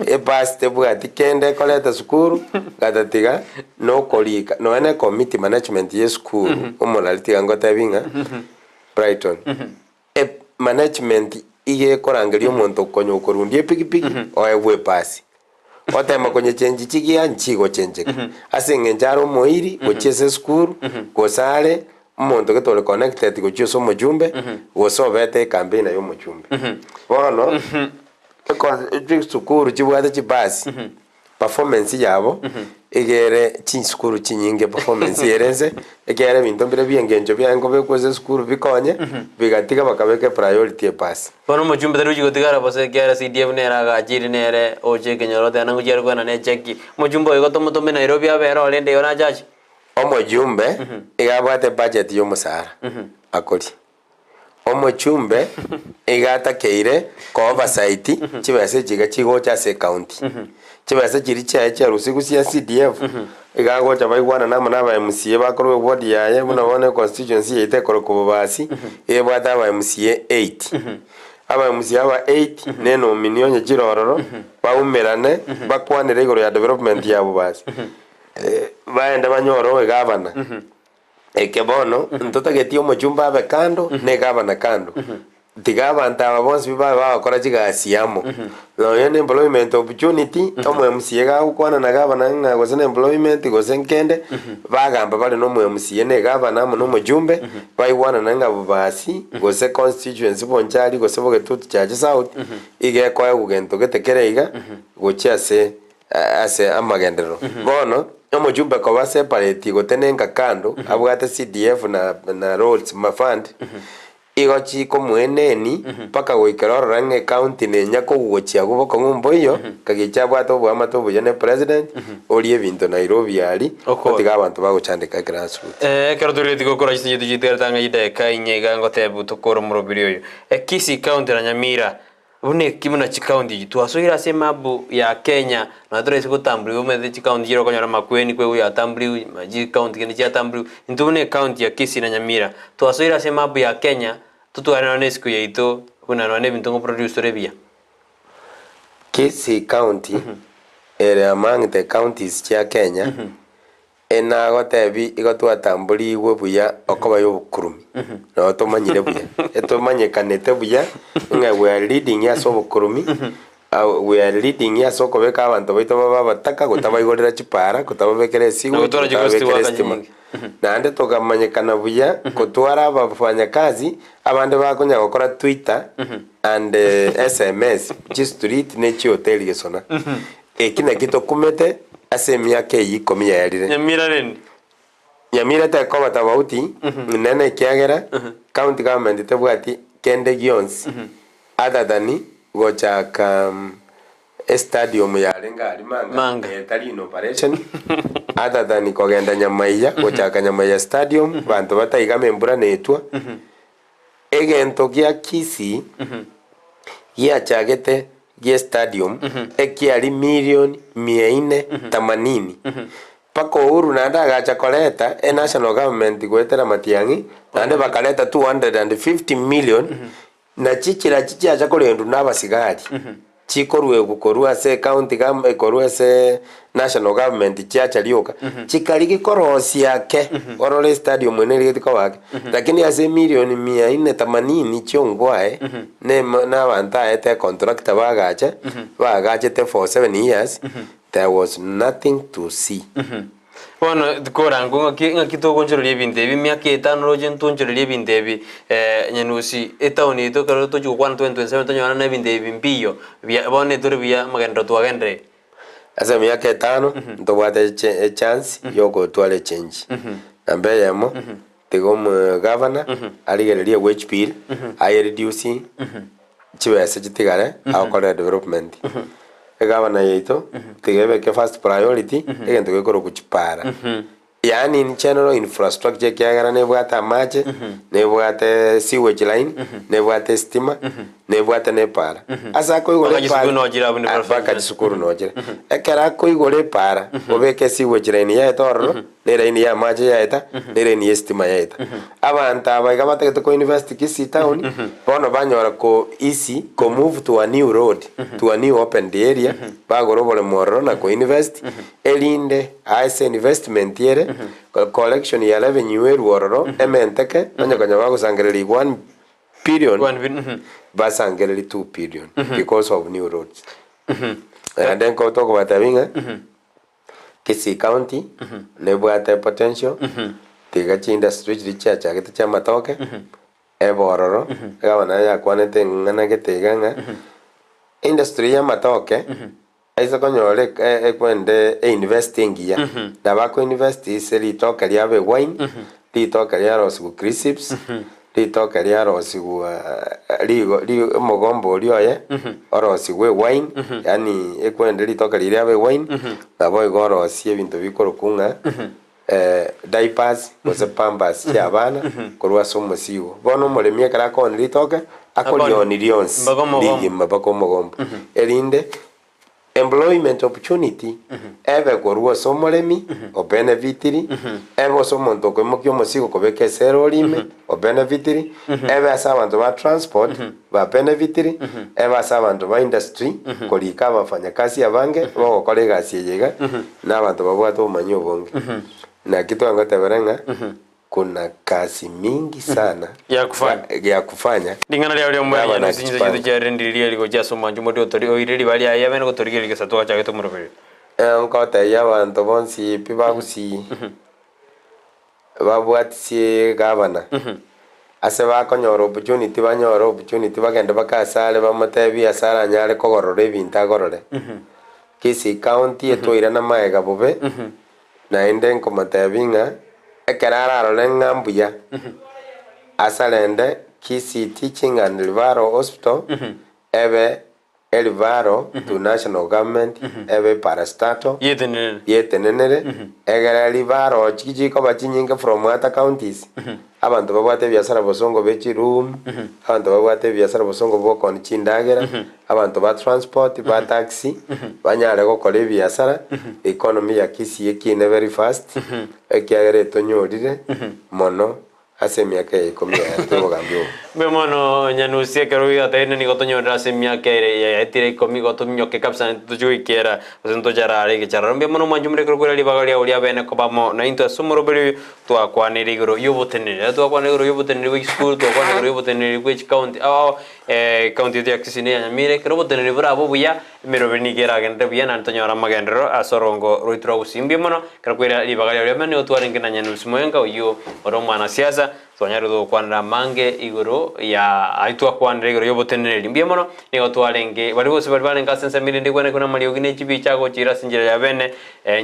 epasi tebwati kende ekoreta sukuru, gatatiga na okorika, nonya na ecommittee management ya esukuru, omorari tiga ngotebi ng'a Brighton. E management iga ekorangeria omonto konya okorundia epikipiki oegwe epasi. Otema konyechenji chigiya nchigochencheka. Ase eng'encho are omoiri gochia ase esukuru, gose are omonto gete ore connected gochia ase omochumbe, gose obete ecampaigner ya omochumbe. Bono, eko chisukuru chibwate chibasi. Performance yabo iga ere chisukuru chinyinge performance ere ense, ekiagera ebinto mbire bia engencho biaye nkobekwa ase esukuru bikonye, bigatiga bakabeka epriority epasi. Bono omochumbe tari gochia gotigara bosa ekiagera CDF nere agachire nere oche ekenyoro oteba nang'o chiare koenana echeki. Omochumbe oyo igo tomotome Nairobi abe ere orende igo nache ache. Omojumbe iga abwate ebudget ya omosara akoria. Omochumbe iga atakeire ko-oversight chibesa echi iga chigocha ase ecounty. Chibesa chiria chiaye chiarusigwe chia CDF, iga agocha baigwanane amo na aba MCA bakorwa eward yaye buna bono econstituency yaito ekorokwa Bobasi, ebwate aba MCA eight. Aba MCA aba eight na enominee onye chire ororo, baumerane bakwanere igoro ya development ya Bobasi. Baende banyore ogavana. Eke bono ntotageti omochumba abe kando na egavana kando. Tiga abanto aba bonsi pi babe bagokora chigasi amo. Nonya na employment opportunity, omo MCA gagokwana na gavana ng'a gose na employment gose nkende, bagamba bare na omo MCA na egavana amo na omochumbe, baigwanana ng'a bobasi gose constituency bonchari gose bogetutu chache south, iga ekoegwa gento gete kere iga, gochia ase ase amagenderero. Bono omochumbe koba separate gotenenka kando abwate CDF na na roads ma fund igo chikomoeneni mpaka goikera orore ng'a ecounty nenya kogochia abwo bokong'u mboiyo kagicha abwate oboamate obuya ne president orie ebinto Nairobi aria Okore. otiga abanto bagochandeka grassroots. Ekero torireti gokora chinse chiaito chitigarete ang'e chidakika inye iga ngotebi tokore omorobiri oyo. Kisii county na Nyamira Buna eki buna chikaunti echi twasoire ase emapu ya Kenya nonya toraise gotambuliwa omanyete chikaunti chire okonyora Makueni kwegwa yatambuliwe chikaunti kende chiatambuliwe. Intwe buna ekaunti ya Kisii na Nyamira twasoire ase emapu ya Kenya totware nonya na esiko yaito buna nonya na ebinto ngoproduce tore ebiya. Kisii county ere among the counties chia Kenya Enagotebi igo twatamborigwe buya okoba y'obokurumi, nabo tomanyire buya, etomanyekanete buya ng'a we are leading ase obokurumi, we are leading ase okobeka abanto baito babe abataka, gotabaigorera chipara, gotababekera Na esigwe, gotwara chigosti gotababekera goaka estima. chinyinge. Naende tokamanyekana buya kotwara abafanyakazi, abande bakonya gokora twitter and sms, chistreet ne chihoteli gesona. Eki nakio tokumete ase emiaka eyio ikomi yaerire. Nyamira rende. Nyamira tekoba tofauti nene ekiagera county government tebwati kende gionsi other than gochaka estadium yarenge aria Manga Manga. etari in operation other than kogenda Nyamaiya gochaka Nyamaiya stadium banto bataigame embura netwa. Egento gia Kisii giachagete gi'estadium ekiari milioni mia ine themanini. Mpaka Uhuru naende agacha koreta enational government goetera Matiang'i naende bakareta 250 million na chichira chiacha korendwa na abasigari. Chikoruegwa korwa ase ecounty gov korwa ase national government chiacha rioka, chikarigia korosia ake, orore estadium ene erigetie koba ake, lakini ase emilioni mia ine themanini chiongwae, na na abanto aete econtractor bagacha, baagachete for seven years, there was nothing to see. Bono tikorankwe ng'aki ng'aki togonchoreria ebinto ebi emiaka etano roche ntonchorerie ebinto ebi nyanusi etown yaito ekero tochi gokwana 2027 tonyore na ebinto ebi mbiyo bia bono etore buya amagenderero twagenderere. Ase emiaka etano ntobwate eche echance ya ogotwara echange. Namba eyemo, tiga omogavana arigererie ewage bill, ayereduce chibesa chitigare agokorera development. Egavana yaito tiga ebeke first priority egento gekorokwa chipara. Yaani in general infrastructure ekiagera nebwate amache, nebwate sewage line, nebwate estima, nebwate na epaara. Ase akoigora Mpaka epaara chisukuru nochire abwo Ah, mpaka chisukuru nochire. Ekero akoigora epaara, obeke esewage line yaeta ororo, na elaini ya amache yaeta, na elaini ya estima yaeta. Abanto aba iga batagete ko invest Kisii town, bono banyora ko easy ko move to a new road, to a new opened area, bagora oboremo ororo na ko invest, Erinde ase investment ere, collection ya revenue erwe ororo, ementeke, onye konya bagosangereria 1 billion, basangererie 2 billion because of new roads. Naende nko tokobatebia ng'a Kisii County nebwate potential, tiga chiindustry chiria chiachagete chia amatoke, ebe ororo, egavana yakwanete eng'ana gete iga ng'a industry ya amatoke. Aise konyora ekwende einvest engiya, nabo akoinvest ase ritoke riabo ewine, ritoke riarosigwa crisps, ritoke riarosigwa rigo ri omogomba oria oye, orosigwe ewine, yaani ekwende ritoke riria riabe ewine, naboigo orosie ebinto bikorokwa ng'a diapers gose pampers chia abana korwa ase omosigo. Bono omoremi ekero akooni ritoke, akorioni rionsi Mpaka omogombo. rigima mpaka omogombo, erinde employment opportunity ebe korwa ase omoremi obenefitiri, ebe ase omonto okoimokia omosigo kobeka ase erori ime obenefitiri, ebe ase abanto ba transport babenefitiri, ebe ase abanto ba industry korika abafanyakazi abange bagokora egasi eye iga, na abanto babwate obomanyi obonge. Naki twangotebera ng'a kuna kazi mingi sana Ya kufanya. ya kufanya. Ring'ana riao ri'omoerio Gavana nyarusi chinsa chiaito akijipanga. chiarendire rieri gochia ase omwancho omoria otori oire ribaga riaye abene gotorigereria gesa twachagete omoroberio. Nkotebia abanto bonsi pi bagusii babwatisie gavana ase bakonyora opportunity banyore opportunity bagende bake asare bamotebie ase aranyare kogorora ebinto agorore. Kisii county etwairana magega bobe, naende nkomotebia ng'a ekero ararore ng'a mbuya, asarende Kisii Teaching and Referral Hospital ebe Erivaro to national government ebe parastatal Yetenenere. yetenenere egere rivaro chiki chikoba chinyinge from other counties abanto babwate ebiasara bosongo be chiroom abanto babwate ebiasara bosongo bwa okoonia chindagera abanto ba transport ba taxi banyare gokora ebiasara economy ya Kisii ekine very fast ekiagera etonyorire mono Ase emiaka ya ikomi yaetire obogambi obo. Mbuya mono Nyanusi ekero gataine nigo tonyorire ase emiaka ere yaetire ikomi igo tominyoke kabisa naintwe tochie goikera gose ntochara are egechararo. Mbuya mono mwanche omoreke kwera ribaga riao ria bene koba amo naintwe ase omoroberi oyo twakwanire igoro y'oboteneneri. Ekero twakwanire igoro y'oboteneneri bwe chisukuru, twakwanire igoro y'oboteneneri bwe chikaunti ao ao ekaunti yaito ya Kisii na eya Nyamira ekero oboteneneri borabe obuya emeroberi nigo eragenderere buya naende tonyore amagenderero ase orongo rwaito rwa Gusii. Mbuya mono Ekero kwera ribaga riao ri'omonene nigo twarenge na Nyanusi Mwenga oyio ore omwanasiasa, twanyarire gokwanera amange igoro ya ayio twakwanire igoro y'oboteneneri. Mbuya mono nigo twarenge baria bonsi baria barenge ase ensemo erinde igwenekwe namariogi ne chibicha agochiira ase enchera ya bene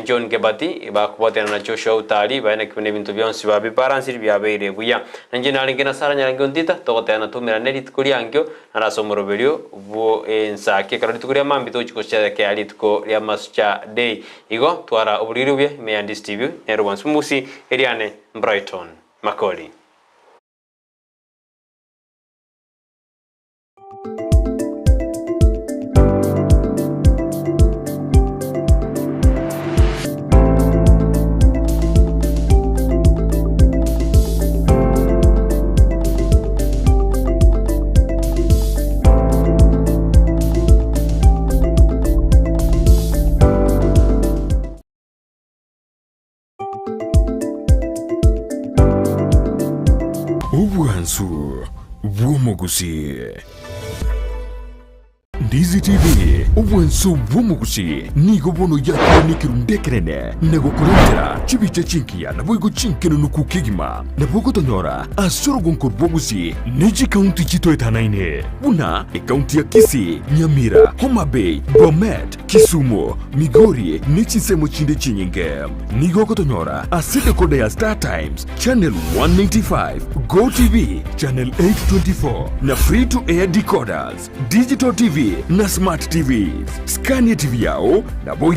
John Kebati bakobwaterana na Joshua Utari baenekigwe nebinto bionsi babibaransiri biabeire buya. Nainche narenge na Sarah Nyarangi Ontita togoteana toumerane rituko riankio Naro ase omoroberio bw'ensaki ekero rituko ria mambia togochia gosherekea rituko ria Masuja Day. Igo twara oboriri obuya ime ya Ndisi TV nere bwansi Musi eriane Brighton Makori. Obwansu bw'omogusii. Ndizi TV, obwansu bw'omogusii nigo bono yakorire nekerundu ekenene na gokorentera chibicha chingiya naboigo chinkenenuku kegima. Nabo ogotonyora ase orogonko rwa Gusii ne chikaunti chitoetanaine buna ekaunti ya Kisii, Nyamira, Homa Bay, Bomet, Kisumu, Migori ne chinsemo chinde chinyinge. Nigo ogotonyora ase decoder ya Star Times, Channel 195, Go TV, Channel 824 na Free to Air decoders, Digital TV na Smart TVs. Scan ye TV yao nabo.